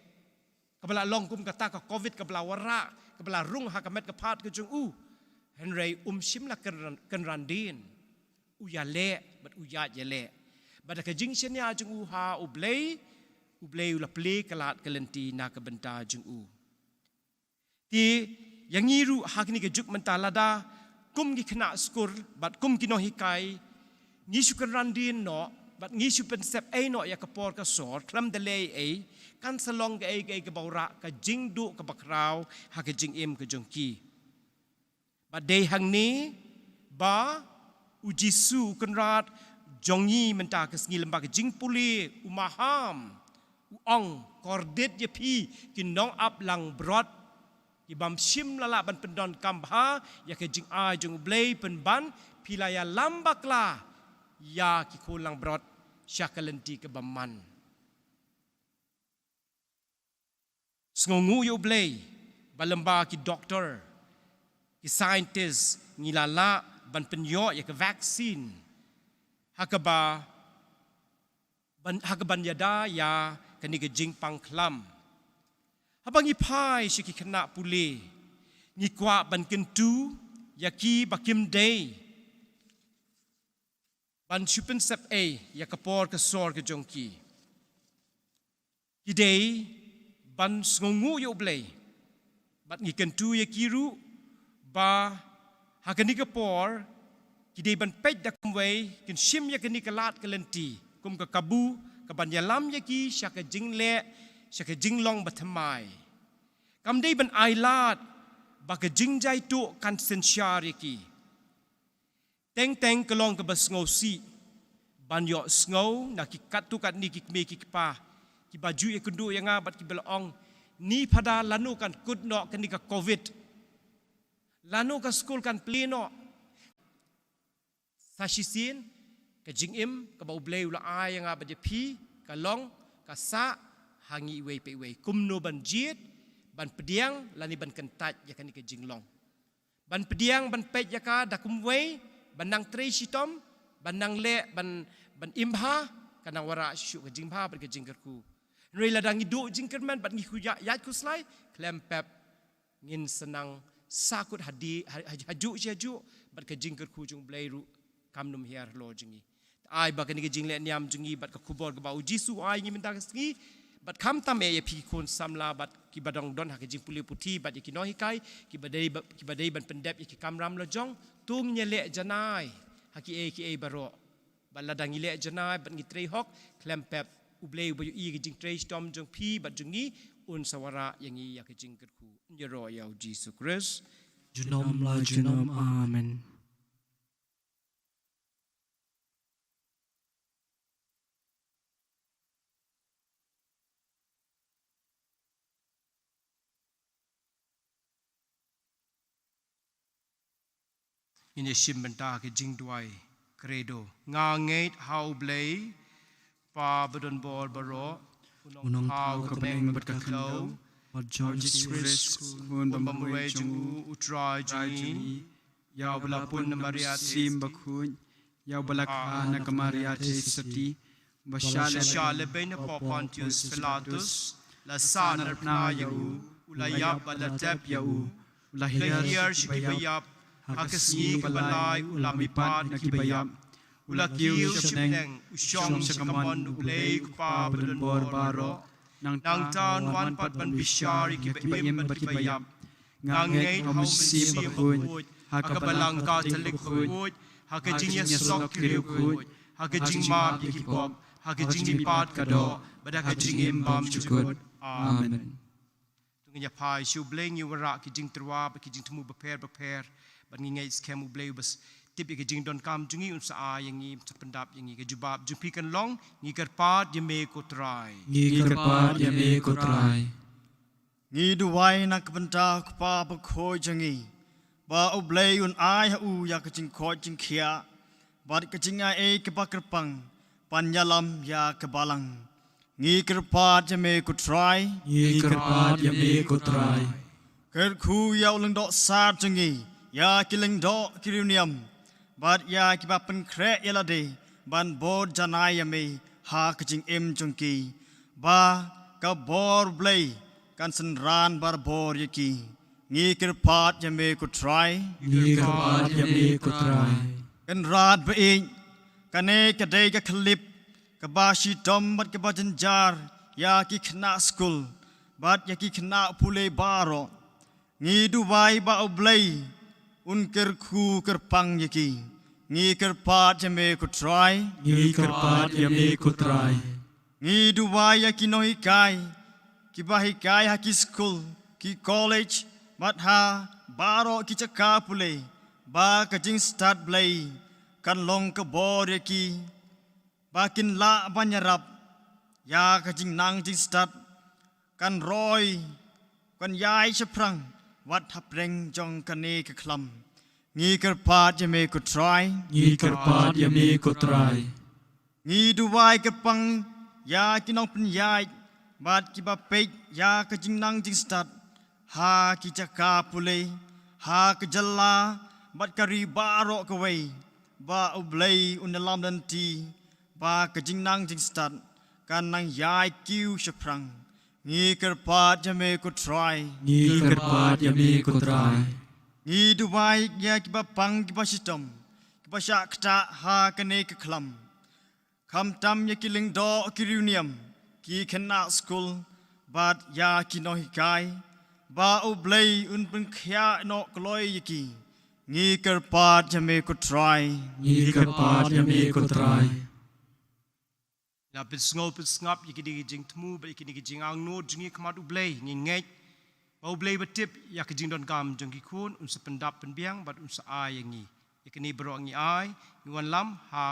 kaba la long kum kata ka covid kaba la wanrah, kaba la rung ha ka met ka phad ka jong u, hynrei um shym la kynran, kynran dien. U ïaleh, bad u ïaid ïaleh. Bad da ka jingshaniah jong u ha U Blei, U Blei u la plie ka lad ka lynti na ka bynta jong u. Te ïa ngi ruh ha kane ka juk mynta, lada kum ki khynnah skul bad kum ki nonghikai ngi shu kynran dien noh bad ngi shu pynsep ei noh ïa ka por ka sor khlem da leh ei, kan sa long kaei kaei kaba wanrah ka jingduh kaba khraw ha ka jingim ka jong ki. Bad dei hangne ba U Jisu U Kynrad jong ngi mynta ka sngi, lyngba ka jingpule u maham, u ong, kordit ïa phi ki nongap langbrot, ki bym shym la lah ban pyndonkam bha ïa ka jingai jong U Blei, pynban phi la ïalam bakla ïa ki khun langbrot sha ka lynti kaba man. Sngewnguh ïa U Blei ba lyngba ki doktor, ki scientist ngi la lah ban pynïoh ïa ka vaccine ha kaba ban, ha kaban ïada ïa kane ka jingpang khlam. Haba ngi phai sha ki khynnah pule, ngi kwah ban kyntu ïa ki ba kim dei ban shu pynsep ei ïa ka por ka sor ka jong ki. Ki dei ban sngewnguh ïa U Blei. Bad ngi kyntu ïa ki ruh ba ha kane ka por ki dei ban peit da kumwei, kin shim ïa kane ka lad ka lynti kum ka kabu kaban ïalam ïa ki sha ka jingleh, sha ka jinglong bathymmai. Kam dei ban ailad ba ka jingjaituh kan synshar ïa ki. Teng teng ka long kaba sngewsih ban ïohsngew na ki katto katne ki kmie ki kpa kiba ju ïakynduh ïa nga bad kiba la ong, ni phada lano kan kut noh kane ka covid, lano ka skul kan plie noh. Sa shisien ka jingim kaba U Blei u la ai ïa nga bad ïa phi ka long ka sah ha ngi iwei pa iwei kumno ban jied, ban pdiang lane ban kyntait ïa kane ka jinglong. Ban pdiang ban peit ïa ka da kumwei, ban nang trei shitom, ban nang leh, ban, ban im bha, ka nang wanrah shuh ka jingbha bad ka jingkyrkhu. Hynrei lada ngi duh jingkyrmen bad ngi khuslai, ïaid khuslai, khlem pep ngin sa nang sahkut ha di, ha, ha, hajuh shi hajuh bad ka jingkyrkhu jong U Blei ruh kam nym hiar halor jong ngi. Ai ba kane ka jingleh niam jong ngi bad ka khubor kaba U Jisu u ai ngi mynta ka sngi, bad khamtam eh ïa phi ki khun samla bad kiba dang don ha ka jingpule puthi bad ïa ki nonghikai kiba dei ba, kiba dei ban pyndep ïa ki kamram la jong, to ngin ïaleh janai ha kiei kiei baroh. Bad lada ngi leh janai bad ngi trei hok, khlem pep U Blei uba ïohi ïa ka jingtrei shitom jong phi bad jong ngi un sa wanrah ïa ngi ïa ka jingkyrkhu. Ïaroh ïa U Jisu Khrist. Junom la junom. Amen. Ngin ïa shim bynta ka jingduwai Credo. Nga ngeit ha U Blei, Kpa ba don bor baroh, u nongthaw ka bneng bad ka khyndew, bad Jisu Khrist, u khun bymwei jong u, u Trai jong ngi, ïa uba la pun na Maria Theisotti, ïa uba la kha na ka Maria Theisotti, ba shah lehbeiñ hapoh Pontius Pilatus, la sahnarphna ïa u, u la ïap bad la tep ïa u, u la hiar sha kiba ïap, ha ka sngi kaba lai u la mihpat na kiba ïap, u la kiew shapdeng, u shong sha ka mon U Blei U Kpa badonbor baroh. Nangta un wan pat ban bishar ïa kiba im bad kiba ïap. Nga ngeit ha U Mynsiem Bakhuid, ha ka Balang Katholik bakhuid, ha ka jingïasyllok ki riewkhuid, ha ka jingmap ïa ki pop, ha ka jingmihpat ka doh, bad ha ka jingim bymjukut. Amen. To ngin ïa phai sha U Blei, ngi wanrah ki jingtyrwa bad ki jingthmu bapher bapher, bad ngi ngeit skhem U Blei uba tip ïa ki jingdonkam jong ngi un sa ai ïa ngi, un sa pyndap ïa ngi. Ka jubab jong phi kan long, ngi kyrpad ïa me ko Trai. Ngi kyrpad ïa me ko Trai. Ngi duwai na ka bynta U Kpa Bakhuid jong ngi, ba U Blei un ai ha u ïa ka jingkoit jingkhiah bad ka jingai ei kaba kyrpang ban ïalam ïa ka balang. Ngi kyrpad ïa me ko Trai. Ngi kyrpad ïa me ko Trai. Kyrkhu ïa u lyngdoh sar jong ngi, ïa ki lyngdoh ki riewniam, bad ïa kiba pynkhreh ïa lade ban bud janai ïa me ha ka jingim jong ki, ba ka bor Blei kan synran barabor ïa ki. Ngi kyrpad ïa me ko Trai. Ngi kyrpad ïa me ko Trai. Kynrad ba ïeit, kane ka dei ka khyllip kaba shitom bad kaba jynjar ïa ki khynnah skul bad ïa ki khynnah pule baroh. Ngi duwai ba U Blei un kyrkhu kyrpang ïa ki. Ngi kyrpad ïa me ko Trai. Ngi kyrpad ïa me ko Trai. Ngi duwai ïa ki nonghikai kiba hikai ha ki skul, ki college, bad ha baroh ki jaka pule, ba ka jingstad Blei kan long ka bor ïa ki, ba kin lah ban ïarap ïa ka jingnang jingstad, kan roi, kan ïai shaphrang wat hapdeng jong kane ka khlam. Ngi kyrpad ïa me ko Trai. Ngi kyrpad ïa me ko Trai. Ngi duwai kyrpang ïa ki nongpynïaid bad kiba peit ïa ka jingnang jingstad ha ki jaka pule, ha ka jylla bad ka ri baroh kawei, ba U Blei un ïalam lynti ba ka jingnang jingstad kan nang ïaid kiew shaphrang. Ngi kyrpad ïa me ko Trai. Ngi kyrpad ïa me ko Trai. Ngi duwai ïa kiba pang kiba shitom, kiba shah ktah ha kane ka khlam. Khamtam ïa ki lyngdoh ki riewniam, ki khynnah skul bad ïa ki nonghikai, ba U Blei un pynkhiah noh kloi ïa ki. Ngi kyrpad ïa me ko Trai. Ngi kyrpad ïa me ko Trai. La pynsngew pynsngap ïa kine ki jingthmu bad ïa kine ki jingangnud jong ngi ha khmat U Blei, ngi ngeit ba U Blei ba tip ïa ka jingdonkam jong ki khun un sa pyndap pynbiang bad un sa ai ïa ngi. Ïa kine baroh ngi ai, ngi wanlam ha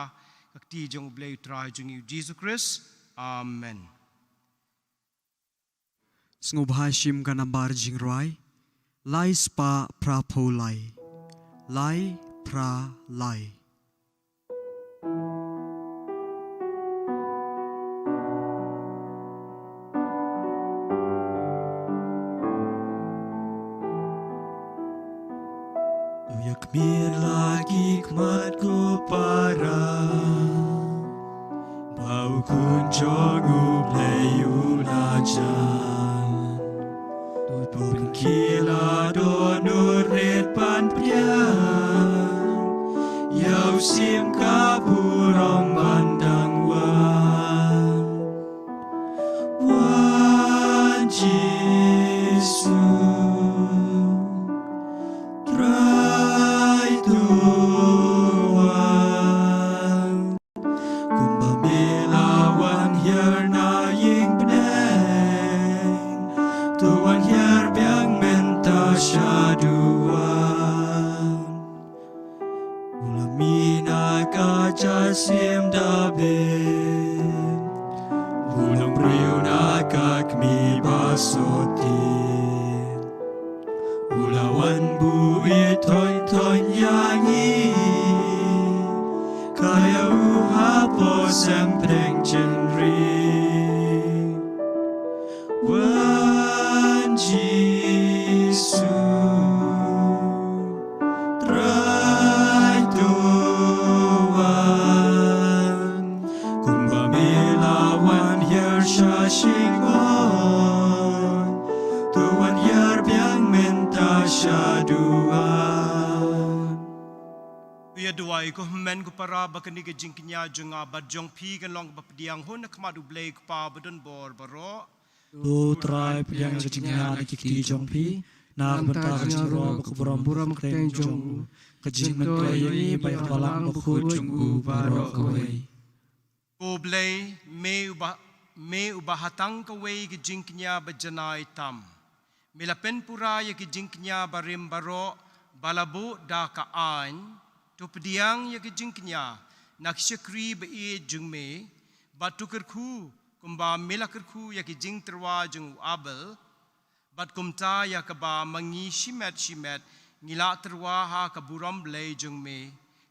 ka kti jong U Blei U Trai jong ngi U Jisu Khrist. Amen. Sngewbha shim ka nambar jingrwai lai spah phra phew lai, lai phra lai. To ïa khmih la ki khmat ko para, ba u khun jong U Blei u la jan. To pynkhih la don u rit ban pdiang, ïa u sim ka burom ban dang wan. Wan Jisu, Trai to wan. Kumba me la wan hiar na ïing bneng, to wan hiar biang mynta shaduwan. U la mih na ka jaisim Dabid, u long briew na ka kmie basoh tien. U la wan buh ïa thoiñ thoiñ ïa ngi, ka ïa u hapoh sem pdeng jingri. Wan Jisu, Trai to wan. Kumba me la wan hiar sha shynrong, to wan hiar biang mynta shaduwan. Ïa duwai ko hynmen ko para ba kane ka jingkñia jong nga bad jong phi kan long kaba pdiang hun ha khmat U Blei Kpa ba don bor baroh. To Trai pdiang ka jingkñia na ki kti jong phi, na ka bynta ka jingrwai bad ka burom bad ka kyrteng jong u, ka jingmyntoi ïa ngi bad ïa ka balang bakhuid jong u baroh kawei. Ko Blei, me uba, me uba ha tang kawei ka jingkñia ba janai tam. Me la pynpura ïa ki jingkñia barim baroh ba la buh da ka aiñ, to pdiang ïa ki jingkñia na ki shakri ba ïeit jong me, bad to kyrkhu kumba me la kyrkhu ïa ki jingtyrwa jong u Abel, bad kumta ïa kaba ma ngi shimet shimet ngi la tyrwa ha ka burom Blei jong me,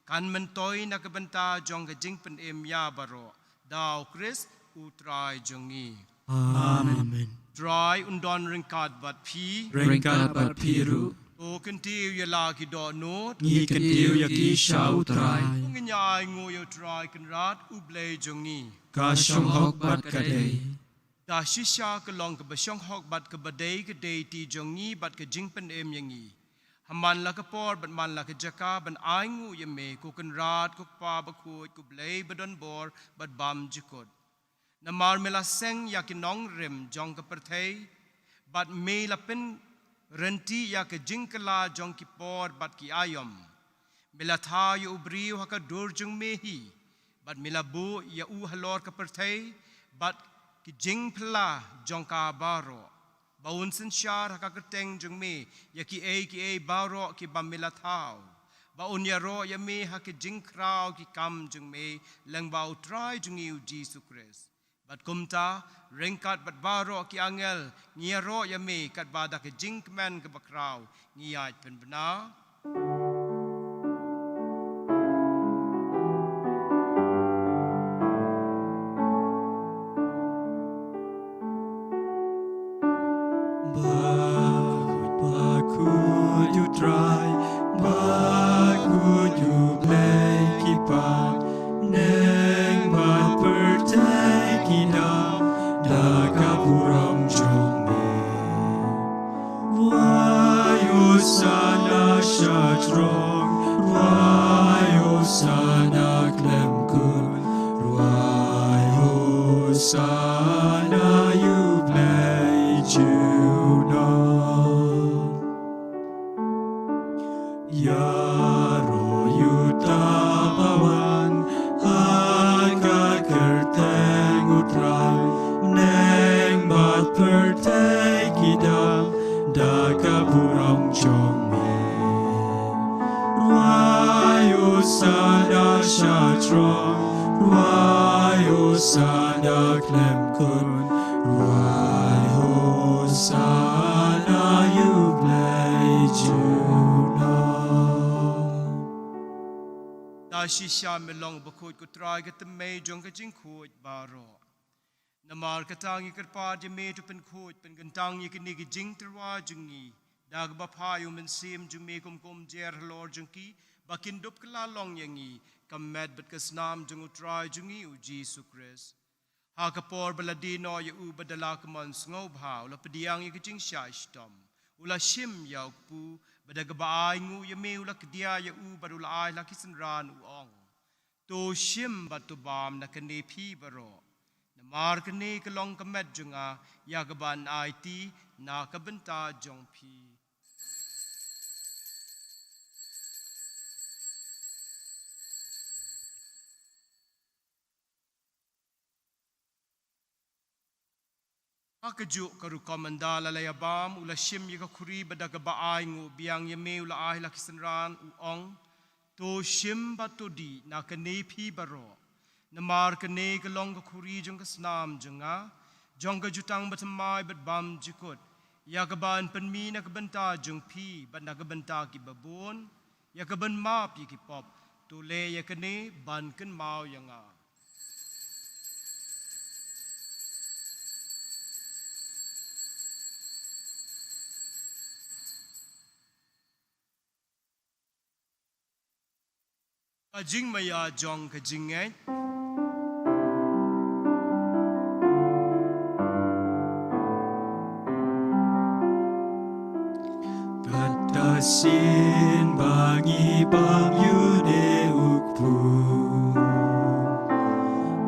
kan myntoi na ka bynta jong ka jingpynim ïa baroh, da U Khrist U Trai jong ngi. Amen. Trai un don ryngkat bad phi. Ryngkat bad phi ruh. To kyntiew ïa la ki dohnud. Ngi kyntiew ïa ki sha U Trai. To ngin ïa ainguh ïa U Trai Kynrad U Blei jong ngi. Ka shong hok bad ka dei. Da shisha ka long kaba shong hok bad kaba dei ka dei ti jong ngi bad ka jingpynim ïa ngi, ha man la ka por bad man la ka jaka, ban ainguh ïa me ko Kynrad, ko Kpa bakhuid, ko Blei ba don bor bad bymjukut. Namar me la seng ïa ki nongrim jong ka pyrthei, bad me la pynrynti ïa ka jingkylla jong ki por bad ki aïom. Me la thaw ïa u briew ha ka dur jong me hi, bad me la buh ïa u halor ka pyrthei bad ki jingphylla jong ka baroh, ba un synshar ha ka kyrteng jong me ïa kiei kiei baroh kiba me la thaw, ba un ïaroh ïa me ha ki jingkhraw ki kam jong me, lyngba U Trai jong ngi U Jisu Khrist. Bad kumta, ryngkat bad baroh ki angel, ngi ïaroh ïa me katba da ka jingkmen kaba khraw ngi ïaid pynbna. U Trai, ba khuid U Blei ki paid, neng bad pyrthei ki dap da ka burom jong me. Rwai Hosana sha jrong, rwai Hosana khlem khun, rwai Hosana ïa U Blei junom. Ïaroh uta uba wan ha ka kyrteng U Trai, neng bad pyrthei ki dap da ka burom jong me. Rwai Hosana sha jrong, rwai Hosana khlem khun, rwai Hosana ïa U Blei junom. Da shisha me long bakhuid ko Trai, ka thymmei jong ka jingkhuid baroh. Namar kata ngi kyrpad ïa me, to pynkhuid pynkyntang ïa kine ki jingtyrwa jong ngi da kaba phah ïa U Mynsiem jong me kum ka umjer halor jong ki, ba kin dup kylla long ïa ngi ka met bad ka snam jong U Trai jong ngi U Jisu Khrist. Ha ka por ba la die noh ïa u bad da la kumno sngewbha, u la pdiang ïa ka jingshai shitom, u la shim ïa u kpu, bad da kaba ainguh ïa me u la kdia ïa u bad u la ai la ki synran, u ong: To shim bad to bam na kane phi baroh, namar kane ka long ka met jong nga, ïa kaban aiti na ka bynta jong phi. Ha kajuh ka rukom ynda la la ïa bam, u la shim ïa ka khuri bad da kaba ainguh biang ïa me u la ai la ki synran, u ong: To shim bad to dih na kane phi baroh, namar kane ka long ka khuri jong ka snam jong nga, jong ka jutang bathymmai bad bymjukut, ïa kaban pynmih na ka bynta jong phi bad na ka bynta ki babun, ïa kaban map ïa ki pop. To leh ïa kane ban kynmaw ïa nga. Ka jingmaïa jong ka jingngeit. Kata shisien ba ngi bam ïa une u kpu,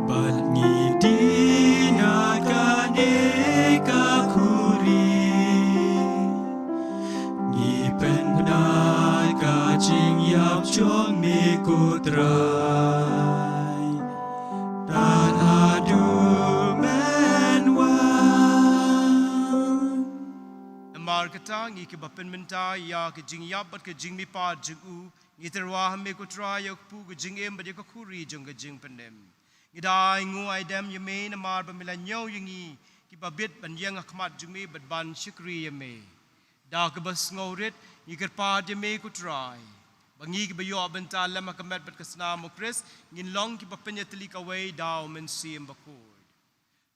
bad ngi dih na kane ka khuri, ngi pynbna ka jingïap jong me ko Trai, tad haduh men wan. Namar kata ngi kiba pynmynta ïa ka jingïap bad ka jingmihpat jong u, ngi tyrwa ha me ko Trai ïa u kpu, ka jingim bad ïa ka khuri jong ka jingpynim. Ngi da ainguh aidem ïa me namar ba me la ñiew ïa ngi kiba bit ban ïeng ha khmat jong me bad ban shakri ïa me. Da kaba sngewrit ngi kyrpad ïa me ko Trai, ba ngi kiba ïoh bynta lem ha ka met bad ka snam u Khrist ngin long kiba pynïatylli kawei da u Mynsiem Bakhuid.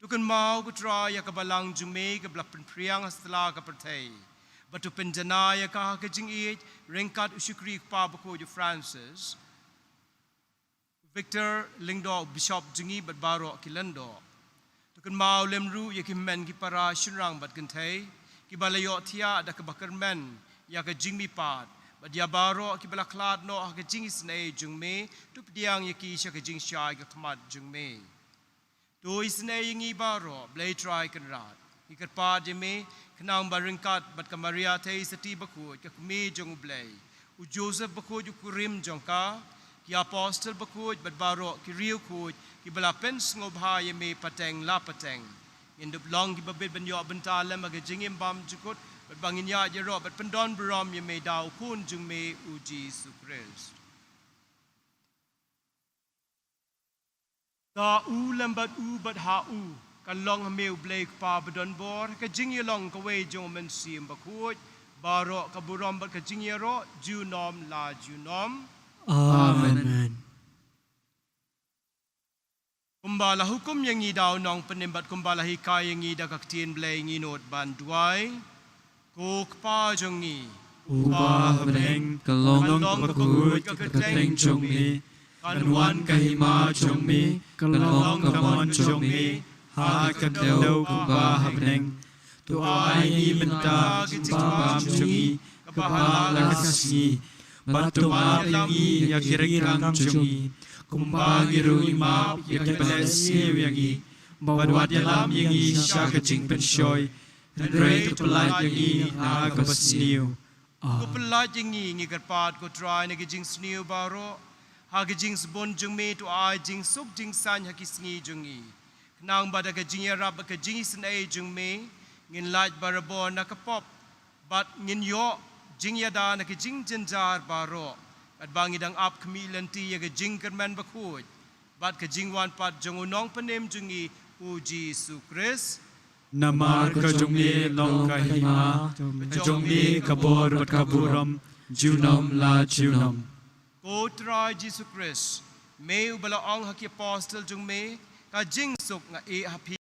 To kynmaw ko Trai ïa ka balang jong me kaba la pynphriang ha sla ka pyrthei, bad to pynjanai ïa ka ha ka jingïeit ryngkat u shakri u kpa bakhuid u Francis, Victor Lyngdoh u Bishop jong ngi bad baroh ki Lyngdoh. To kynmaw lem ruh ïa ki hynmen ki para shynrang bad kynthei kiba la ïohthiah da kaba kyrmen ïa ka jingmihpat, bad ïa baroh kiba la khlad noh ha ka jingisynei jong me, to pdiang ïa ki sha ka jingshai ka khmat jong me. To isynei ïa ngi baroh Blei Trai Kynrad. Ngi kyrpad ïa me khnang ba ryngkat bad ka Maria Theisotti bakhuid ka Kmie jong u Blei, u Joseph bakhuid u kurim jong ka, ki Apostol bakhuid bad baroh ki riewkhuid kiba la pynsngewbha ïa me pateng la pateng, ngin dup long kiba bit ban ïoh bynta lem ha ka jingim bymjukut, bad ba ngin ïaid ïaroh bad pyndonburom ïa me da u Khun jong me u Jisu Khrist. Da u lem bad u bad ha u, ka long ha me u Blei u Kpa badonbor, ha ka jingïalong kawei jong u Mynsiem Bakhuid, baroh ka burom bad ka jingïaroh junom la junom. Amen. Amen. Kumba la hukum ïa ngi da u Nongpynim bad kumba la hikai ïa ngi da ka Ktien Blei, ngin nud ban duwai. Ko Kpa jong ngi, Uba ha bneng, ka long ka kyrteng jong me, kan wan ka hima jong me, kan long ka mon jong me ha ka khyndew kumba ha bneng. To ai ngi mynta ka jingbam jong ngi kaba ha la ka sngi, bad to map ïa ngi ïa ki ryngkang jong ngi, kumba ngi ruh ngi map ïa kiba leh sniew ïa ngi, bad wat ïalam ïa ngi sha ka jingpynshoi, hynrei to pyllait ïa ngi na ka basniew. Ko pyllait ïa ngi, ngi kyrpad, ko Trai, na ka jingsniew baroh, ha ka jingsbun jong me to ai jingsuk jingsaiñ ha ki sngi jong ngi, khnang ba da ka jingïarap bad ka jingisynei jong me, ngin lait barabor na ka pop, bad ngin ïoh jingïada na ka jingjynjar baroh, katba ngi dang ap khmih lynti ïa ka jingkyrmen bakhuid bad ka jingwan pat jong u Nongpynim jong ngi, u Jisu Khrist. Namar ka jong me long ka hima, ka jong me ka bor bad ka burom, junom la junom. Ko Trai Jisu Khrist, me uba la ong ha ki apostol jong me, ka jingsuk nga ai ha phi.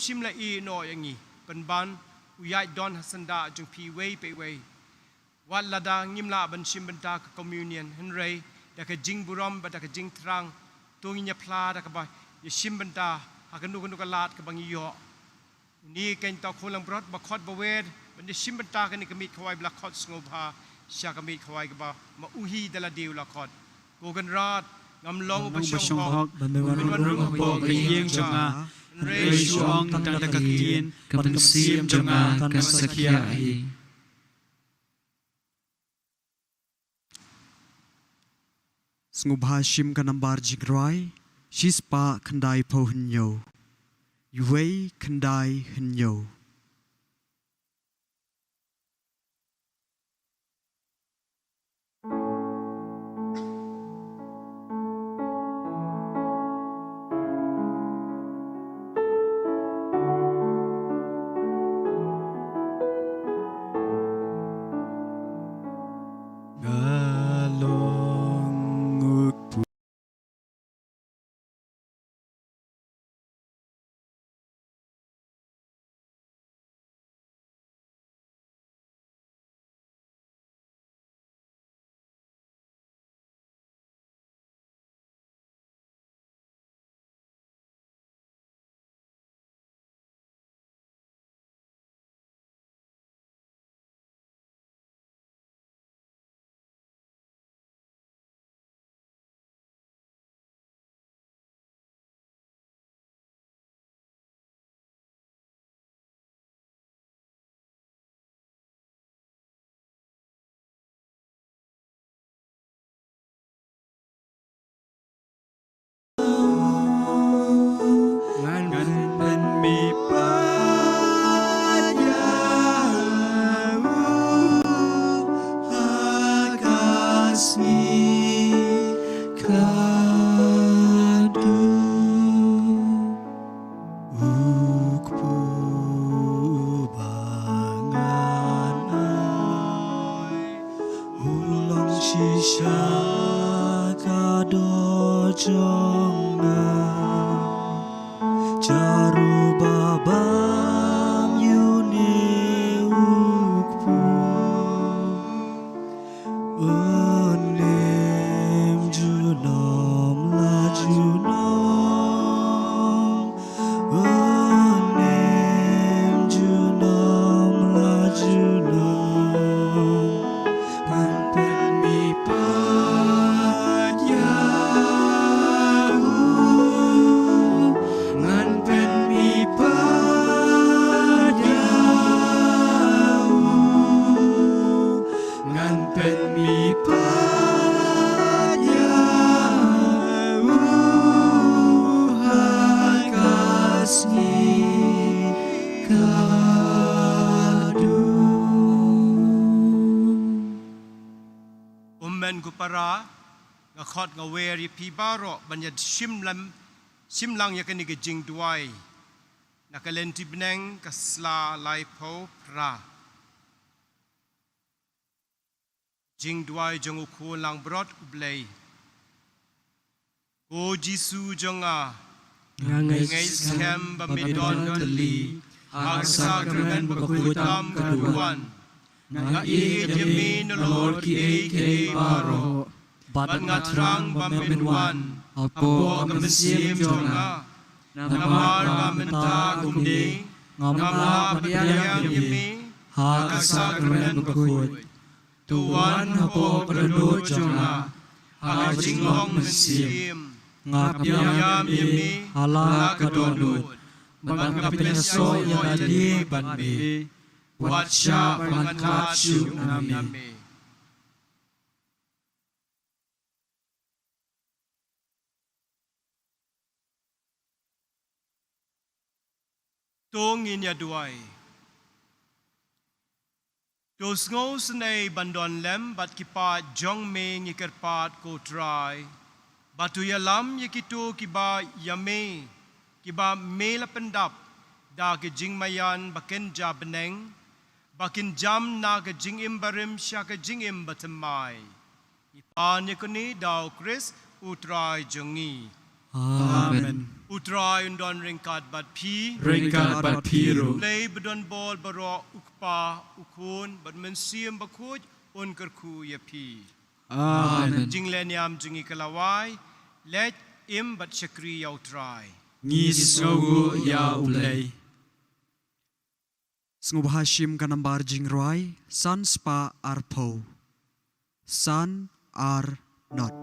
Shim la ïehnoh ïa ngi, pynban u ïaid don ha syndah jong phi iwei pa iwei. Wat lada ngim lah ban shim bynta ka communion, hynrei da ka jingburom bad da ka jingthrang, to ngin ïa phla da kaba ïa shim bynta ha kano kano ka lad kaba ngi ïoh. Une keiñ uta u khun langbrot ba khot bawei, ban ïa shim bynta kane ka miet khawai ba la khot sngewbha sha ka miet khawai kaba ma u hi da lade u la khot. Ko Kynrad, ngam long uba shong hok, ba me wan rung hapoh ka ïing jong nga, hynrei shu ong tang da ka ktien, ka mynsiem jong nga kan sa khia hi. Sngewbha shim ka nambar jingrwai, shispah khyndaiphew hynñiew, iwei khyndai hynñiew. Nga long u kpu- Ngan pynmih pat ïa u ha ka sngi kaba khatduh. U kpu ba ngan ai u long shisha ka doh jong nga. Jar u ba bam ïa une u kpu. Yn im junom la junom. Yn im junom la junom. Ngan pynmih pat ïa u Ko para, nga khot nga wer ïa phi baroh ban ïa shim lang, shim lang ïa kane ka jingduwai na ka lynti bneng ka sla laiphew phra. Jingduwai jong u Khun langbrot U Blei. Ko Jisu jong nga, nga ngeit skhem ba me don tylli ha ka sakramen bakhuid tam ka duwan. Nga ïeit ïa me nalor kiei kiei baroh, bad nga thrang ba men wan hapoh ka mynsiem jong nga. Namar nga mynta kumne ngam lah ban pdiang ïa me ha ka sakramen bakhuid. To wan hapoh ka dohnud jong nga ha ka jinglong mynsiem. Nga pdiang ïa me ha la ka dohnud, bad nga pynïasoh ïa lade bad me. Wat shah ban khlad shuh na me. To ngin ïa duwai. To sngewsynei ban don lem bad ki paid jong me, ngi kyrpad ko Trai. Bad to ïalam ïa kito kiba ïa me, kiba me la pyndap da ka jingmaïan ba kynja bneng, ba kin jam na ka jingim barim sha ka jingim bathymmai. Ngi pan ïa kane da u Khrist u Trai jong ngi. Amen. U Trai un don ryngkat bad phi. Ryngkat bad phi ruh. Blei ba don bor baroh, u Kpa, u Khun bad u Mynsiem Bakhuid, un kyrkhu ïa phi. Amen. Jingleh niam jong ngi ka la wai. Leit, im bad shakri ïa u Trai. Ngi sngewnguh ïa U Blei. Sngewbha shim ka nambar jingrwai san spah arphew. San ar not.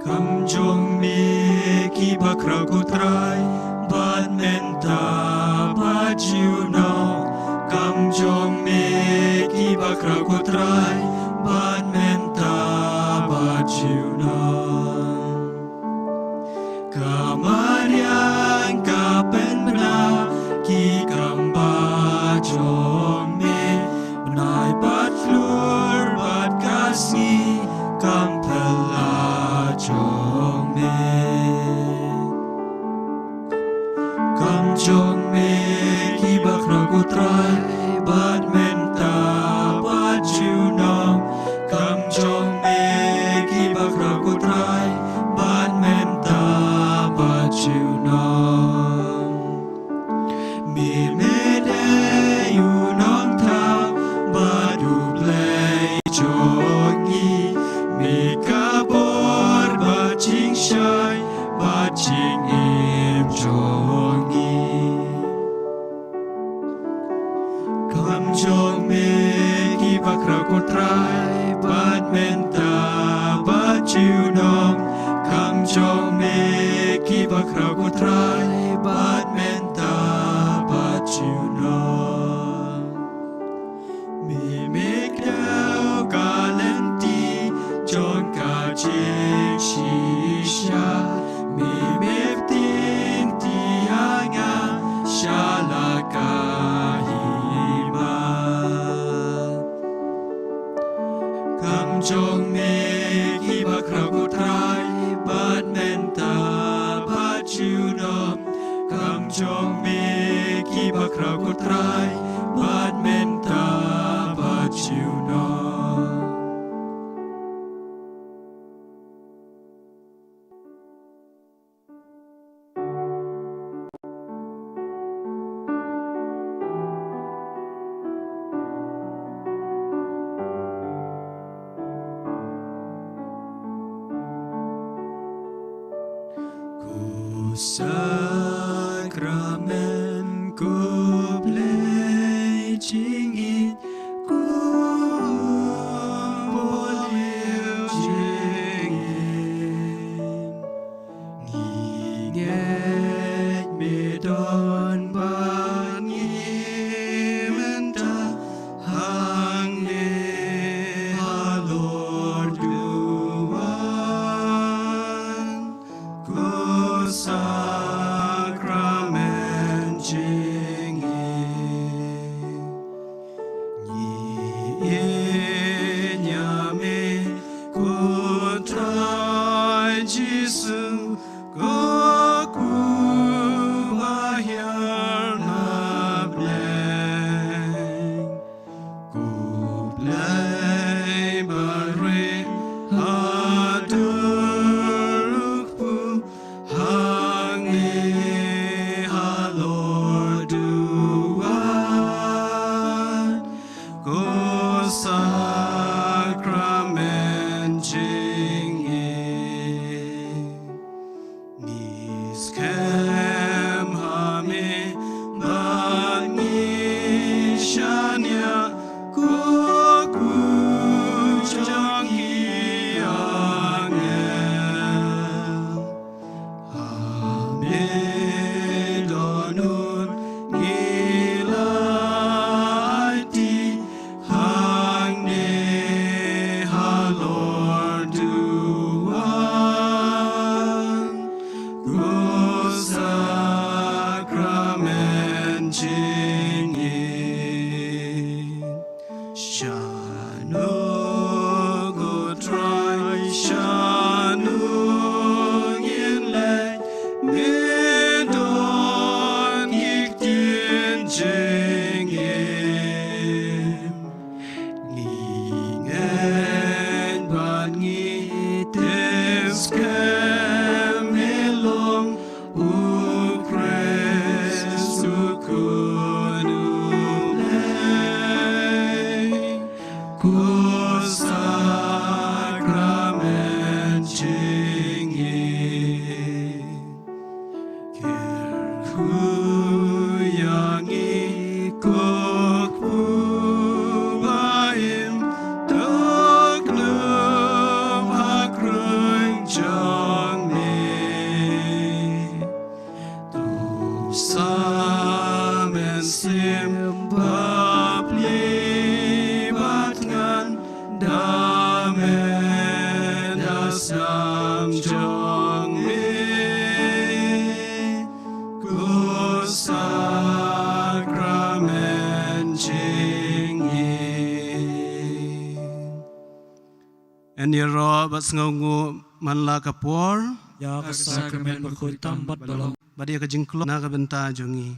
Kam jong me kiba khraw ko Trai, bad mynta bad junom. Kam jong me kiba khraw ko Trai, bad mynta bad junom. Ka mariang ka pynbna ki kam ba jong me, bnai bad shlur bad ka sngi kam phylla jong me. Kam jong me kiba khraw ko Trai, bad mynta bad junom. Kam jong me kiba khraw ko Trai, bad mynta bad junom. Me, me dei u Nongthaw bad U Blei jong ngi. Me ka bor bad jingshai bad jingim jong ngi. Kam jong me kiba khraw ko Trai, bad mynta bad junom. Kam jong me kiba khraw ko Trai, bad mynta bad junom. Me, me kdew ka lynti jong ka jingshisha. Me, me pynthikna ïa nga sha la ka hima. Kam jong me kiba khraw ko Trai, bad mynta bad junom. Kam jong me kiba khraw ko Trai, bad mynta bad junom. Ko sakramen, ko Blei jingïeit, ko bor jingim. Ngi ngeit me don bad ngi mynta hangne halor duwan. Sa mynsiem bapli bad ngan da met da sdang jong me, ko sakramen jingim. Yn ïaroh bad sngewnguh man la ka por. Ïa ka sakramen bakhuid tam bad balong. Bad ïa ka jingklop na ka bynta jong ngi.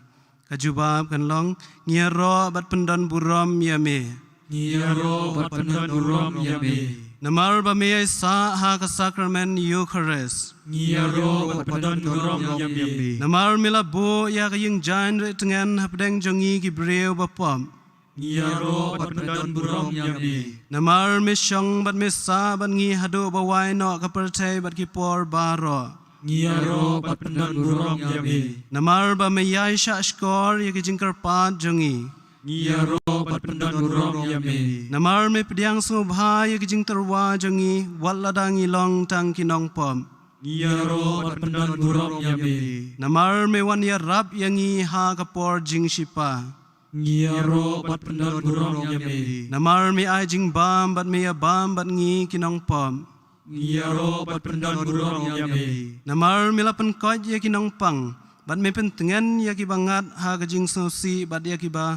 Ka jubab kan long, ngi ïaroh bad pyndon burom ïa me. Ngi ïaroh bad pyndon burom ïa me. Namar ba me ïai sah ha ka sakramen Eukharist. Ngi ïaroh bad pyndon burom ïa me. Namar me la buh ïa ka ïing jaiñ rieh tngen hapdeng jong ngi ki briew bapop. Ngi ïaroh bad pyndon burom ïa me. Namar me shong bad me sah bad ngi haduh ba wai noh ka pyrthei bad ki por baroh. Ngi ïaroh bad pyndon burom ïa me. Namar ba me ïai shah shkor ïa ki jingkyrpad jong ngi. Ngi ïaroh bad pyndon burom ïa me. Namar me pdiang sngewbha ïa ki jingtyrwa jong ngi, wat lada ngi long tang ki nongpop. Ngi ïaroh bad pyndon burom ïa me. Namar me wan ïarap ïa ngi ha ka por jingshipa. Ngi ïaroh bad pyndon burom ïa me. Namar me ai jingbam bad me ïabam bad ngi ki nongpop. Ngi ïaroh bad pyndon burom ïa me. Namar me la pynkoit ïa ki nongpang, bad me pyntngen ïa ki ba ngat ha ka jingsngewsih bad ïa ki ba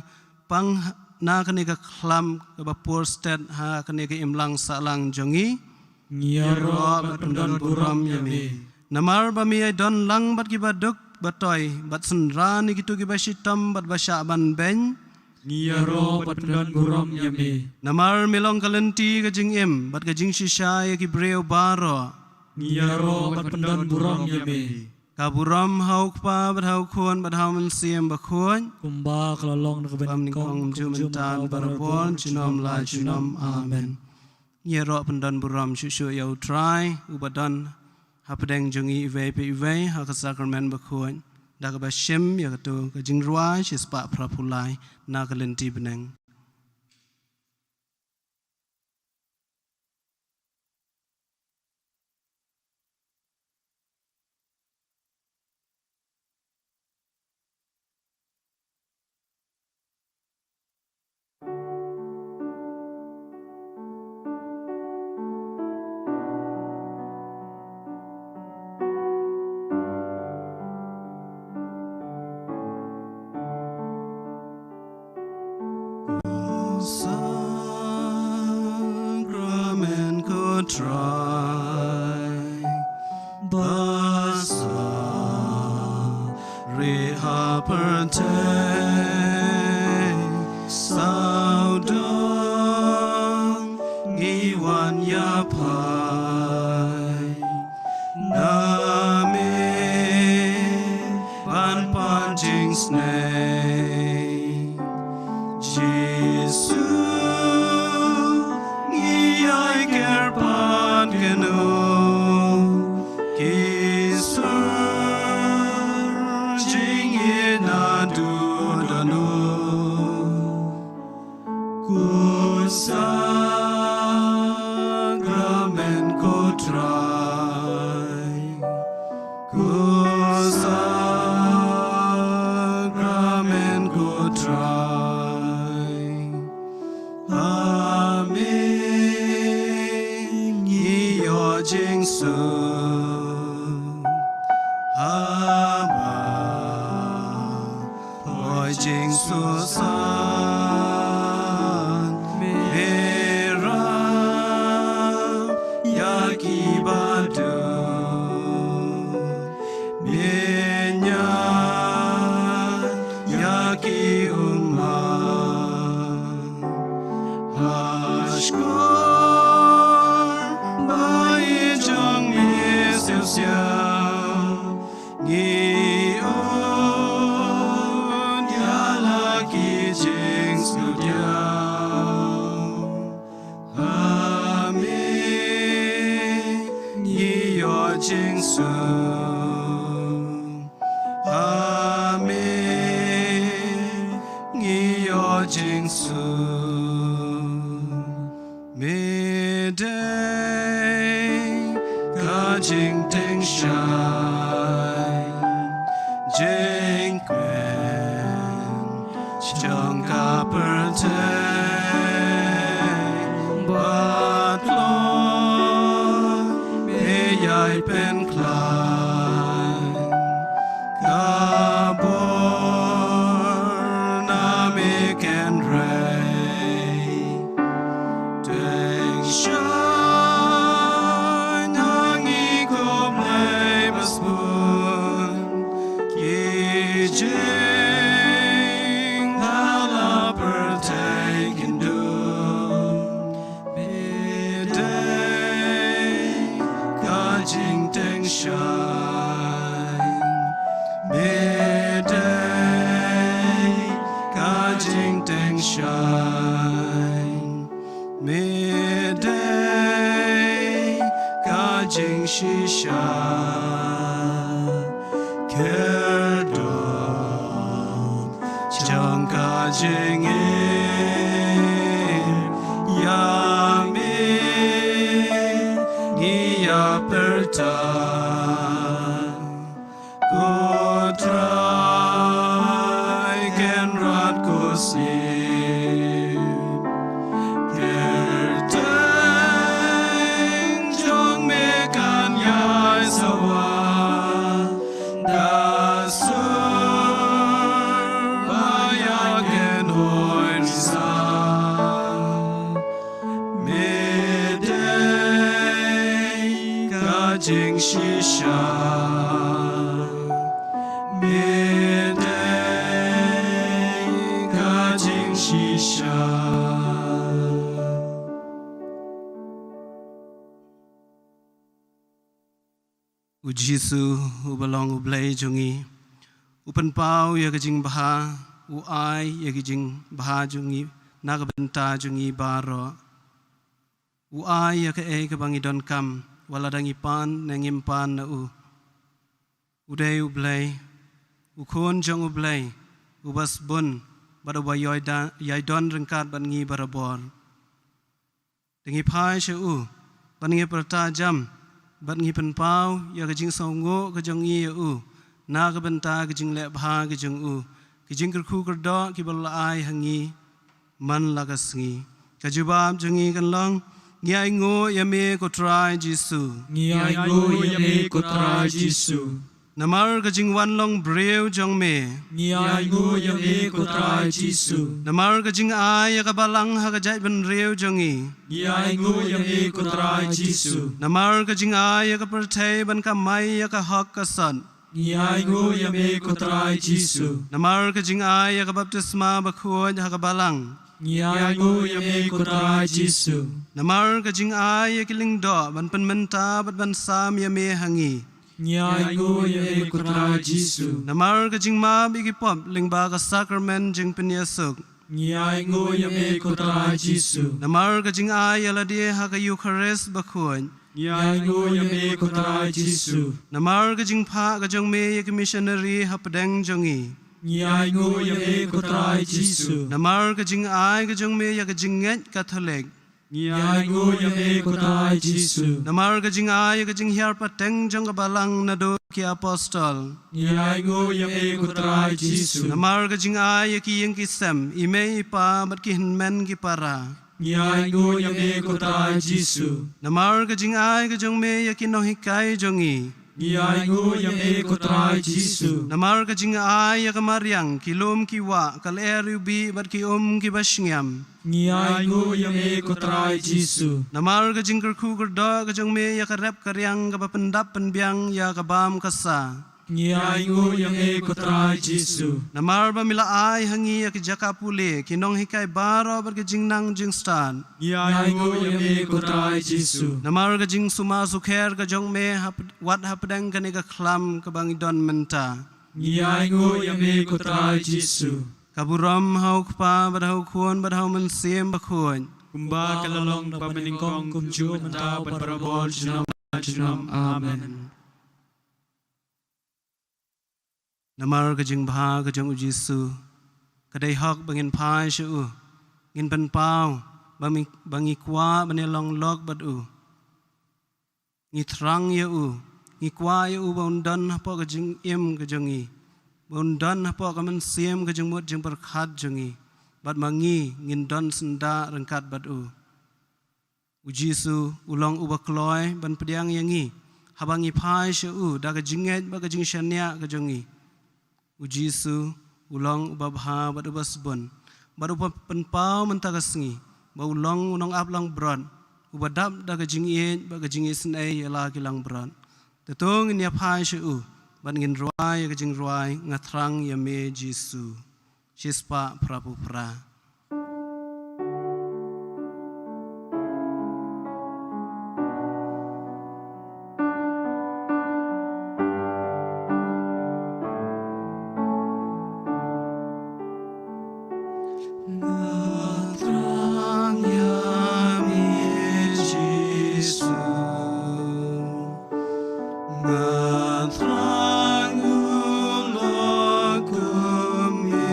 pang na kane ka khlam kaba pur stet ha kane ka imlang sahlang jong ngi. Ngi ïaroh bad pyndon burom ïa me. Namar ba me ïai don lang bad ki ba duk ba toi, bad synran ïa kito ki ba shitom bad ba shah ban beiñ. Ngi ïaroh bad pyndon burom ïa me. Namar me long ka lynti ka jingim bad ka jingshisha ïa ki briew baroh. Ngi ïaroh bad pyndon burom ïa me. Ka burom ha u Kpa bad ha u Khun bad ha u Mynsiem Bakhuid. Kumba ka la long na kaba nyngkong, kumjuh mynta, barabor, junom la junom. Amen. Ngi ïaroh pyndon burom shuh shuh ïa u Trai uba don hapdeng jong ngi iwei pa iwei ha ka sakramen bakhuid, da kaba shim ïa kato ka jingrwai shispah phra phew lai na ka lynti bneng. Sakramen ko Trai, ba sah rieh ha pyrthei, sawdong ngi wan ïaphai na me ban pan jingsnei. Jisu, ngi ïai kyrpad kynnoh ki sur jingïeit naduh don. Ko sakramen ko Trai, ko sakramen ko Trai, ha me ngi ïoh jingsuk. Haba poi jingsuhsan, me rah ïa ki ba duk, me ñiad ïa ki ummat. Ha shkor ba ïeit jong me siaw siaw, ngi un ïa la ki jingsngewdiaw. Ha me ngi ïoh jingsuk. Ha me ngi ïoh jingsuk. Me dei ka jingteng shai, jingkmen jingim ïa me ngi ïa pyrta. Ko Trai Kynrad ko Syiem, kyrteng jong me kan ïai sawa da sur ba ïa kynhun sa. Me dei ka jingshisha, me dei ka jingshisha. U Jisu, uba long U Blei jong ngi, u pynpaw ïa ka jingbha, u ai ïa ka jingbha jong ngi na ka bynta jong ngi baroh. U ai ïa kaei kaba ngi donkam, wat la dang ngi pan ne ngim pan na u. U dei U Blei, u Khun jong U Blei, uba sbun bad uba ïai da-, ïai don ryngkat bad ngi barabor. Te ngi phai sha u, bad ngi pyrta jam, bad ngi pynpaw ïa ka jingsngewnguh ka jong ngi ïa u na ka bynta ka jingleh bha ka jong u, ka jingkyrkhu kyrdoh kiba la ai ha ngi man la ka sngi. Ka jubab jong ngi kan long, ngi ainguh ïa me ko Trai Jisu. Ngi ainguh ïa me ko Trai Jisu. Namar ka jingwan long briew jong me. Ngi ainguh ïa me ko Trai Jisu. Namar ka jingai ïa ka balang ha ka jaitbynriew jong ngi. Ngi ainguh ïa me ko Trai Jisu. Namar ka jingai ïa ka pyrthei ban kamai ïa ka hok ka sot. Ngi ainguh ïa me ko Trai Jisu. Namar ka jingai ïa ka baptisma bakhuid ha ka balang. Ngi ainguh ïa me ko Trai Jisu. Namar ka jingai ïa ki lyngdoh ban pynmynta bad ban sam ïa me ha ngi. Ngi ainguh ïa me ko Trai Jisu. Namar ka jingmap ïa ki pop lyngba ka sakramen jingpynïasuk. Ngi ainguh ïa me ko Trai Jisu. Namar ka jingai ïa lade ha ka Eukharist bakhuid. Ngi ainguh ïa me ko Trai Jisu. Namar ka jingphah ka jong me ïa ki missionary hapdeng jong ngi. Ngi ainguh ïa me ko Trai Jisu. Namar ka jingai ka jong me ïa ka jingngeit Katholik. Ngi ainguh ïa me ko Trai Jisu. Namar ka jingai ïa ka jinghiar pateng jong ka balang naduh ki apostol. Ngi ainguh ïa me ko Trai Jisu. Namar ka jingai ïa ki ïing ki sem, i mei i pa bad ki hynmen ki para. Ngi ainguh ïa me ko Trai Jisu. Namar ka jingai ka jong me ïa ki nonghikai jong ngi. Ngi ainguh ïa me ko Trai Jisu. Namar ka jingai ïa ka mariang, ki lum ki wah, ka lyer u bih bad ki um kiba shngiam. Ngi ainguh ïa me ko Trai Jisu. Namar ka jingkyrkhu kyrdoh ka jong me ïa ka rep ka riang kaba pyndap pynbiang ïa ka bam ka sa. Ngi ainguh ïa me ko Trai Jisu. Namar ba me la ai ha ngi ïa ka jaka pule, ki nonghikai baroh bad ka jingnang jingstad. Ngi ainguh ïa me ko Trai Jisu. Namar ka jingsumar sukher ka jong me hap-, wat hapdeng kane ka khlam kaba ngi don mynta. Ngi ainguh ïa me ko Trai Jisu. Ka burom ha u Kpa bad ha u Khun bad ha u Mynsiem Bakhuid. Kumba ka la long na kaba nyngkong kumjuh mynta bad barabor junom junom. Amen. Namar ka jingbha ka jong u Jisu, ka dei hok ba ngin phai sha u, ngin pynpaw ba mi-, ba ngi kwah ban ïa long lok bad u. Ngi thrang ïa u, ngi kwah ïa u ba un don hapoh ka jingim ka jong ngi, ba un don hapoh ka mynsiem ka jingmut jingpyrkhat jong ngi, bad ma ngi ngin don syndah ryngkat bad u. U Jisu u long uba kloi ban pdiang ïa ngi haba ngi phai sha u da ka jingngeit bad ka jingshaniah ka jong ngi. U Jisu u long uba bha bad uba sbun, bad uba pynpaw mynta ka sngi ba u long u nongap langbrot uba dap da ka jingïeit bad ka jingisynei ïa la ki langbrot. Te to ngin ïa phai sha u bad ngin rwai ïa ka jingrwai Nga Thrang Ïa Me Jisu. Shispah phra phew phra. Nga thrang ïa me Jisu. Nga thrang u lok kum me.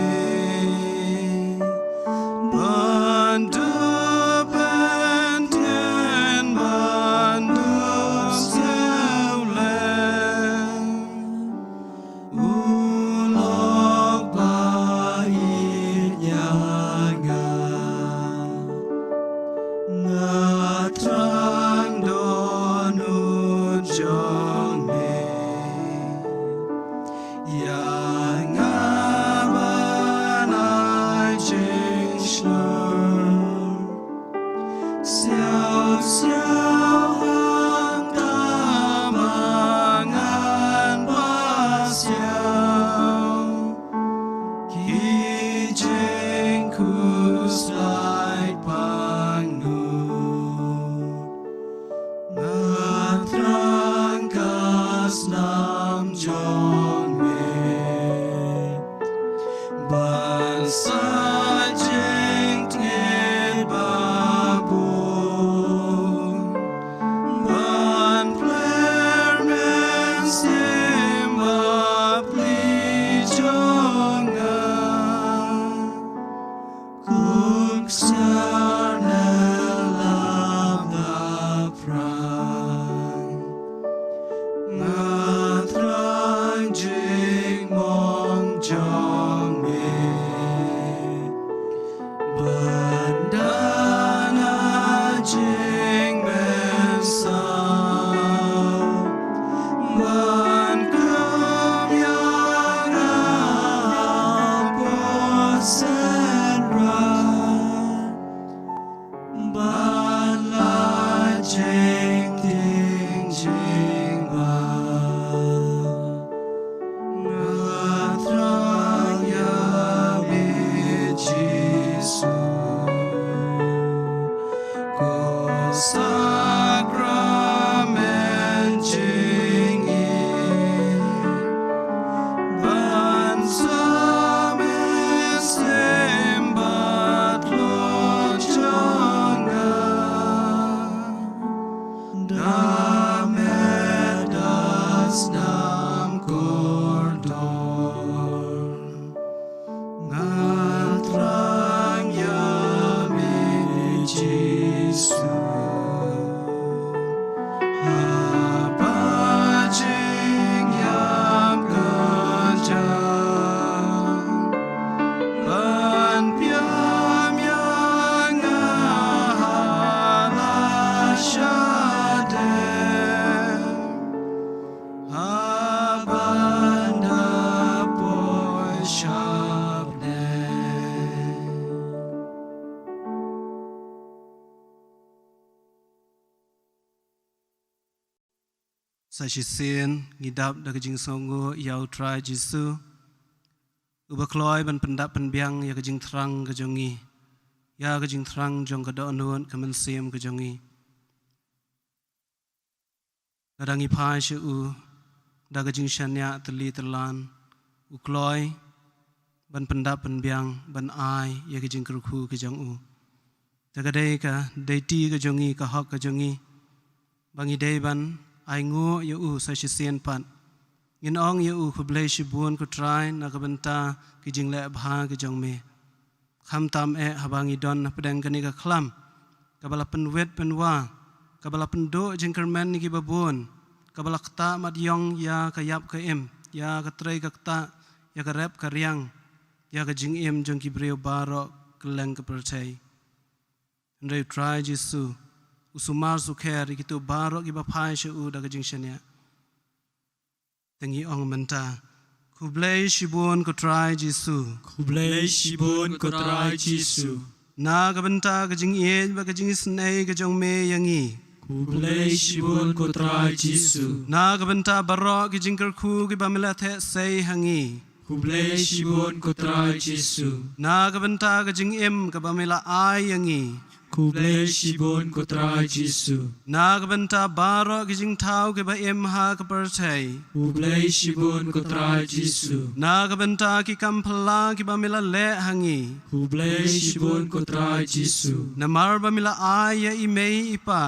Slide pang nu. Nga thrang ka snam jong me. Ban sa jingtngit ba bun. Ban pler mynsiem ba pli jong nga. Kum ksiar ne lap nga phrang. Nga thrang jingmong jong me. Ban da na jingmynsaw. Ban kum ïa nga ha pud synran. Ban la jingtieng jingma. Nga thrang ïa me Jisu. Ko sakramen jingim. Ban sa mynsiem bad lut jong nga. Da met da snam kordor. Nga thrang ïa me Jisu. Haba jingïap ka jia. Ban pynïap ïa nga ha la shadem. Haba da poi shapdeng. Sa shisien ngi dap da ka jingsngewnguh ïa U Trai Jisu, uba kloi ban pyndap pynbiang ïa ka jingthrang ka jong ngi, ïa ka jingthrang jong ka dohnud ka mynsiem ka jong ngi. Lada ngi phai sha u da ka jingshaniah tylli tylan, u kloi ban pyndap pynbiang, ban ai ïa ka jingkyrkhu ka jong u. Te ka dei ka duty ka jong ngi, ka hok ka jong ngi, ba ngi dei ban ainguh ïa u sa shisien pat. Ngin ong ïa u, khublei shibun ko Trai na ka bynta ki jingleh bha ki jong me. Khamtam eh haba ngi don hapdeng kane ka khlam, kaba la pynwit pynwai, kaba la pynduh jingkyrmen ïa kiba bun, kaba la ktah mat ïong ïa ka ïap ka im, ïa ka trei ka ktah, ïa ka rep ka riang, ïa ka jingim jong ki briew baroh kylleng ka pyrthei. Hynrei U Trai Jisu u sumar sukher ïa kito baroh kiba phai sha u da ka jingshaniah. Te ngi ong mynta, khublei shibun ko Trai Jisu. Khublei shibun ko Trai Jisu. Na ka bynta ka jingïeit bad ka jingisynei ka jong me ïa ngi. Khublei shibun ko Trai Jisu. Na ka bynta baroh ki jingkyrkhu kiba me la theh sei ha ngi. Khublei shibun ko Trai Jisu. Na ka bynta ka jingim kaba me la ai ïa ngi. Khublei shibun ko Trai Jisu. Na ka bynta baroh ki jingthaw kiba im ha ka pyrthei. Khublei shibun ko Trai Jisu. Na ka bynta ki kam phylla kiba me la leh ha ngi. Khublei shibun ko Trai Jisu. Namar ba me la ai ïa i mei i pa.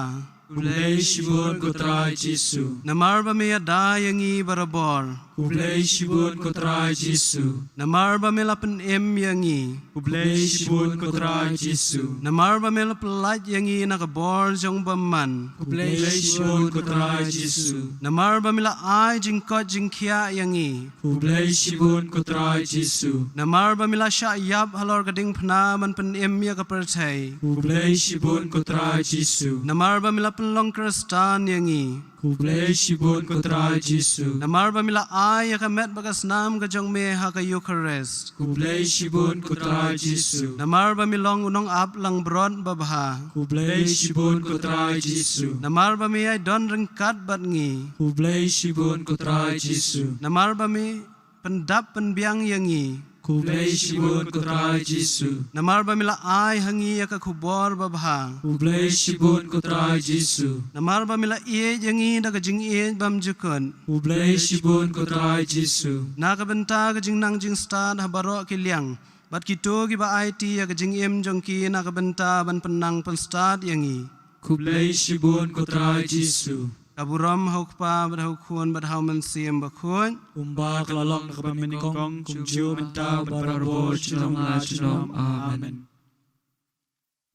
Khublei shibun ko Trai Jisu. Namar ba me ïada ïa ngi barabor. Khublei shibun ko Trai Jisu. Namar ba me la pynim ïa ngi. Khublei shibun ko Trai Jisu. Namar ba me la pyllait ïa ngi na ka bor jong u bymman. Khublei shibun ko Trai Jisu. Namar ba me la ai jingkoit jingkhiah ïa ngi. Khublei shibun ko Trai Jisu. Namar ba me la shah ïap halor ka diengphna ban pynim ïa ka pyrthei. Khublei shibun ko Trai Jisu. Namar ba me la pynlong Khristan ïa ngi. Khublei shibun ko Trai Jisu. Namar ba me la ai ïa ka met bad ka snam ka jong me ha ka Eukharist. Khublei shibun ko Trai Jisu. Namar ba me long u nongap langbrot babha. Khublei shibun ko Trai Jisu. Namar ba me ïai don ryngkat bad ngi. Khublei shibun ko Trai Jisu. Namar ba me pyndap pynbiang ïa ngi. Khublei shibun ko Trai Jisu. Namar ba me la ai ha ngi ïa ka khubor babha. Khublei shibun ko Trai Jisu. Namar ba me la ïeit ïa ngi da ka jingïeit bymjukut. Khublei shibun ko Trai Jisu. Na ka bynta ka jingnang jingstad ha baroh ki liang bad kito kiba aiti ïa ka jingim jong ki na ka bynta ban pynnang pynstad ïa ngi. Khublei shibun ko Trai Jisu. Ka burom ha U Kpa bad ha U Khun bad ha U Mynsiem Bakhuid. Kumba ka la long na kaba nyngkong, kumjuh mynta bad barabor junom la junom. Amen.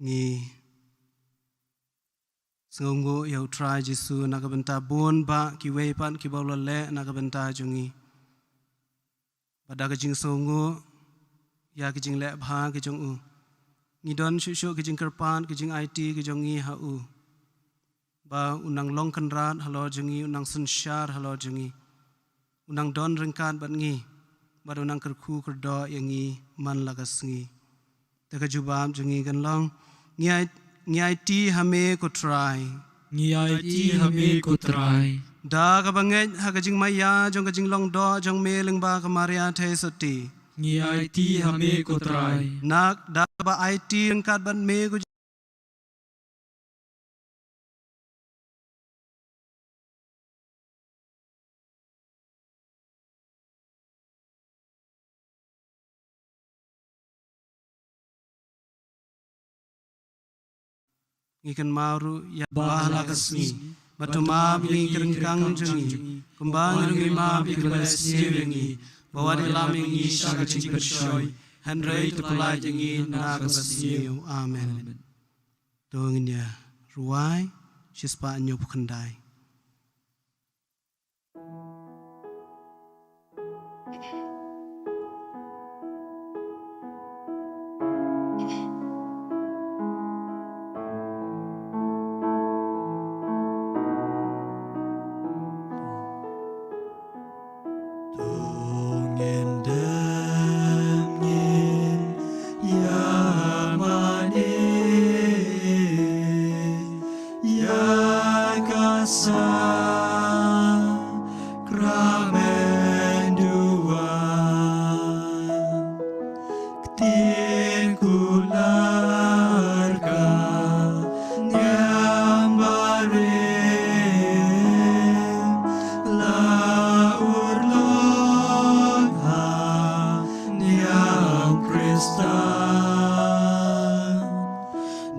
Ngi sngewnguh ïa U Trai Jisu na ka bynta bun ba kiwei pat kiba u la leh na ka bynta jong ngi. Bad da ka jingsngewnguh ïa ki jingleh bha ki jong u, ngi don shuh shuh ki jingkyrpad, ki jingaiti ki jong ngi ha u, ba u nang long kynrad halor jong ngi, u nang synshar halor jong ngi, u nang don ryngkat bad ngi, bad u nang kyrkhu kyrdoh ïa ngi man la ka sngi. Te ka jubab jong ngi kan long, ngi ai, ngi aiti ha me ko Trai. Ngi aiti ha me ko Trai. Da kaba ngeit ha ka jingmaïa jong ka jinglong doh jong me lyngba ka Maria Theisotti. Ngi aiti ha me ko Trai. Na da kaba aiti ryngkat bad me ko Ngi kynmaw ruh ïa ba ha la ka sngi, ba to map ïa ki ryngkang jong ngi, kumba ngi ruh ngi map ïa kiba leh sniew ïa ngi, ba wat ïalam ïa ngi sha ka jingpynshoi, hynrei to pyllait ïa ngi na kaba sniew. Amen. To ngin ïa rwai shispah hynñiewphew khyndai. To ngin dem ngin ïa mane ïa ka sakramen duwan. Ktien kular ka niam barim la urlong ha niam Khristan.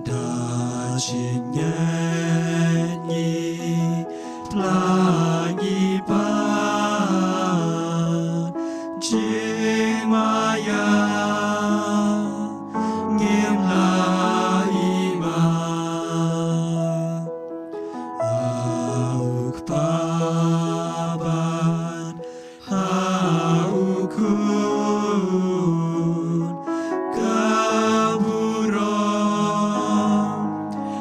Da jingngeit ngi pla ngi pan jingmaïa ngim la i ma. Ha U Kpa bad ha U Khun ka burom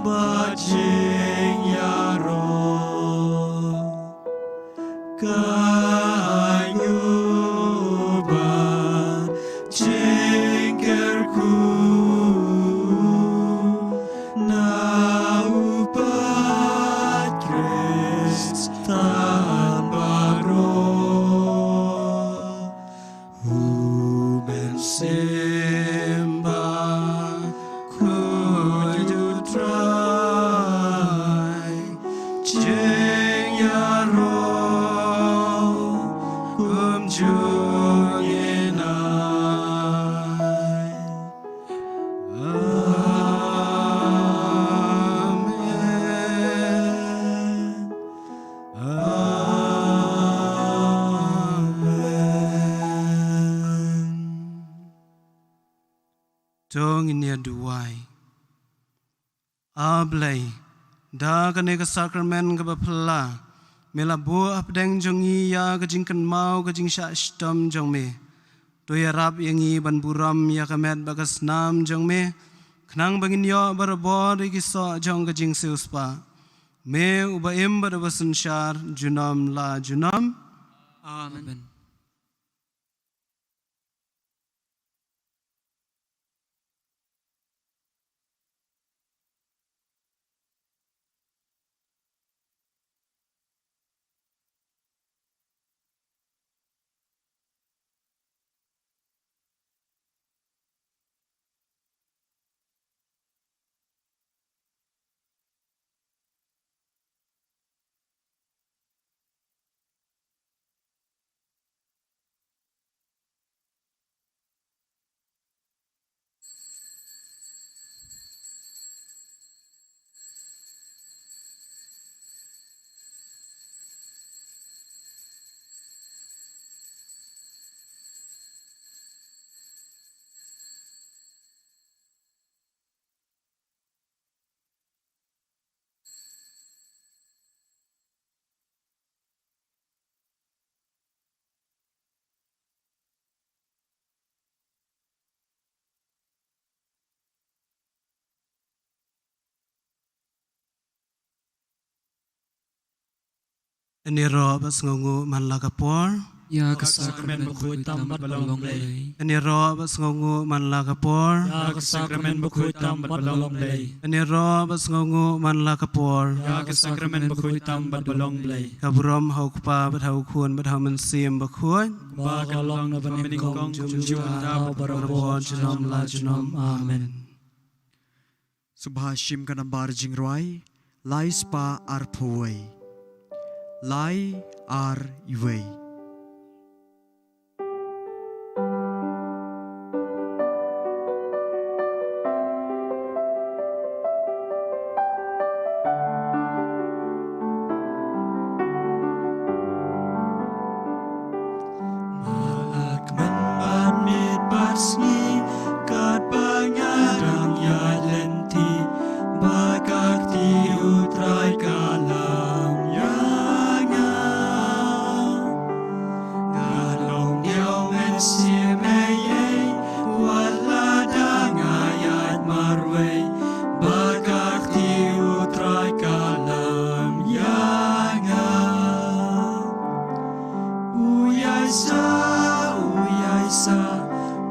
bad jingïaroh. Ka ainguh bad jingkyrkhu na u Patriarch baroh. U Mynsiem Bakhuid U Trai, jingïaroh kumjuh ngin ai. Amen. Amen. To ngin ïa duwai. A Blei, da kane ka sakramen kaba phylla, me la buh hapdeng jong ngi ïa ka jingkynmaw ka jingshah shitom jong me. To ïarap ïa ngi ban burom ïa ka met bad ka snam jong me, khnang ba ngin ïoh barabor ïa ki soh jong ka jingsiewspah. Me uba im bad uba synshar junom la junom. Amen. Ïaroh bad sngewnguh man la ka por. Ïa ka sakramen bakhuid tam bad ba long Blei. Ïaroh bad sngewnguh man la ka por. Ïa ka sakramen bakhuid tam bad ba long Blei. Ïaroh bad sngewnguh man la ka por. Ïa ka sakramen bakhuid tam bad ba long Blei. Ka burom ha u Kpa bad ha u Khun bad ha u Mynsiem Bakhuid. Ba ka long na banyngkong kumjuh mynta bad barabor junom la junom. Amen. Sngewbha shim ka nambar jingrwai lai spah arphew wei. Lai ar wei. Ba la kmen bad miet bad sngi, katba nga dang ïaid lynti, ba ka kti U Trai ka lam ïa nga. Ngan ym diaw mynsiem ei ei, wat lada nga ïaid marwei, ba ka kti U Trai ka lam ïa nga. U ïaisah, u ïaisah,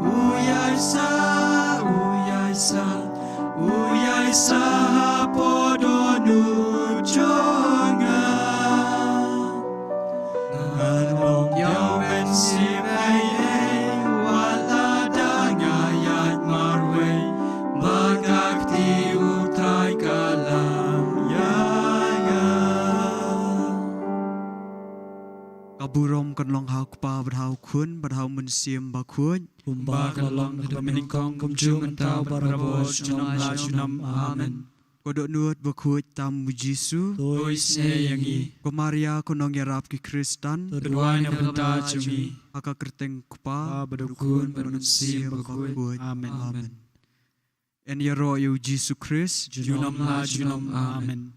u ïaisah, u ïaisah, u ïaisah hapoh dohnud jong nga. Ngan ym diaw mynsiem ei ei, wat lada nga ïaid marwei, ba ka kti U Trai ka lam ïa nga. Ka burom kan long ha u Kpa bad ha u Khun bad ha u Mynsiem Bakhuid. Kumba ka long na banyngkong kumjuh mynta bad barabor junom la junom. Amen. Ko dohnud bakhuid tam U Jisu, to isynei ïa ngi. Ko Maria ko nongïarap ki Khristan, to duwai na ka bynta jong ngi. Ha ka kyrteng U Kpa bad U Khun bad U Mynsiem Bakhuid. Amen. Amen. Yn ïaroh ïa U Jisu Khrist. Junom la junom. Amen.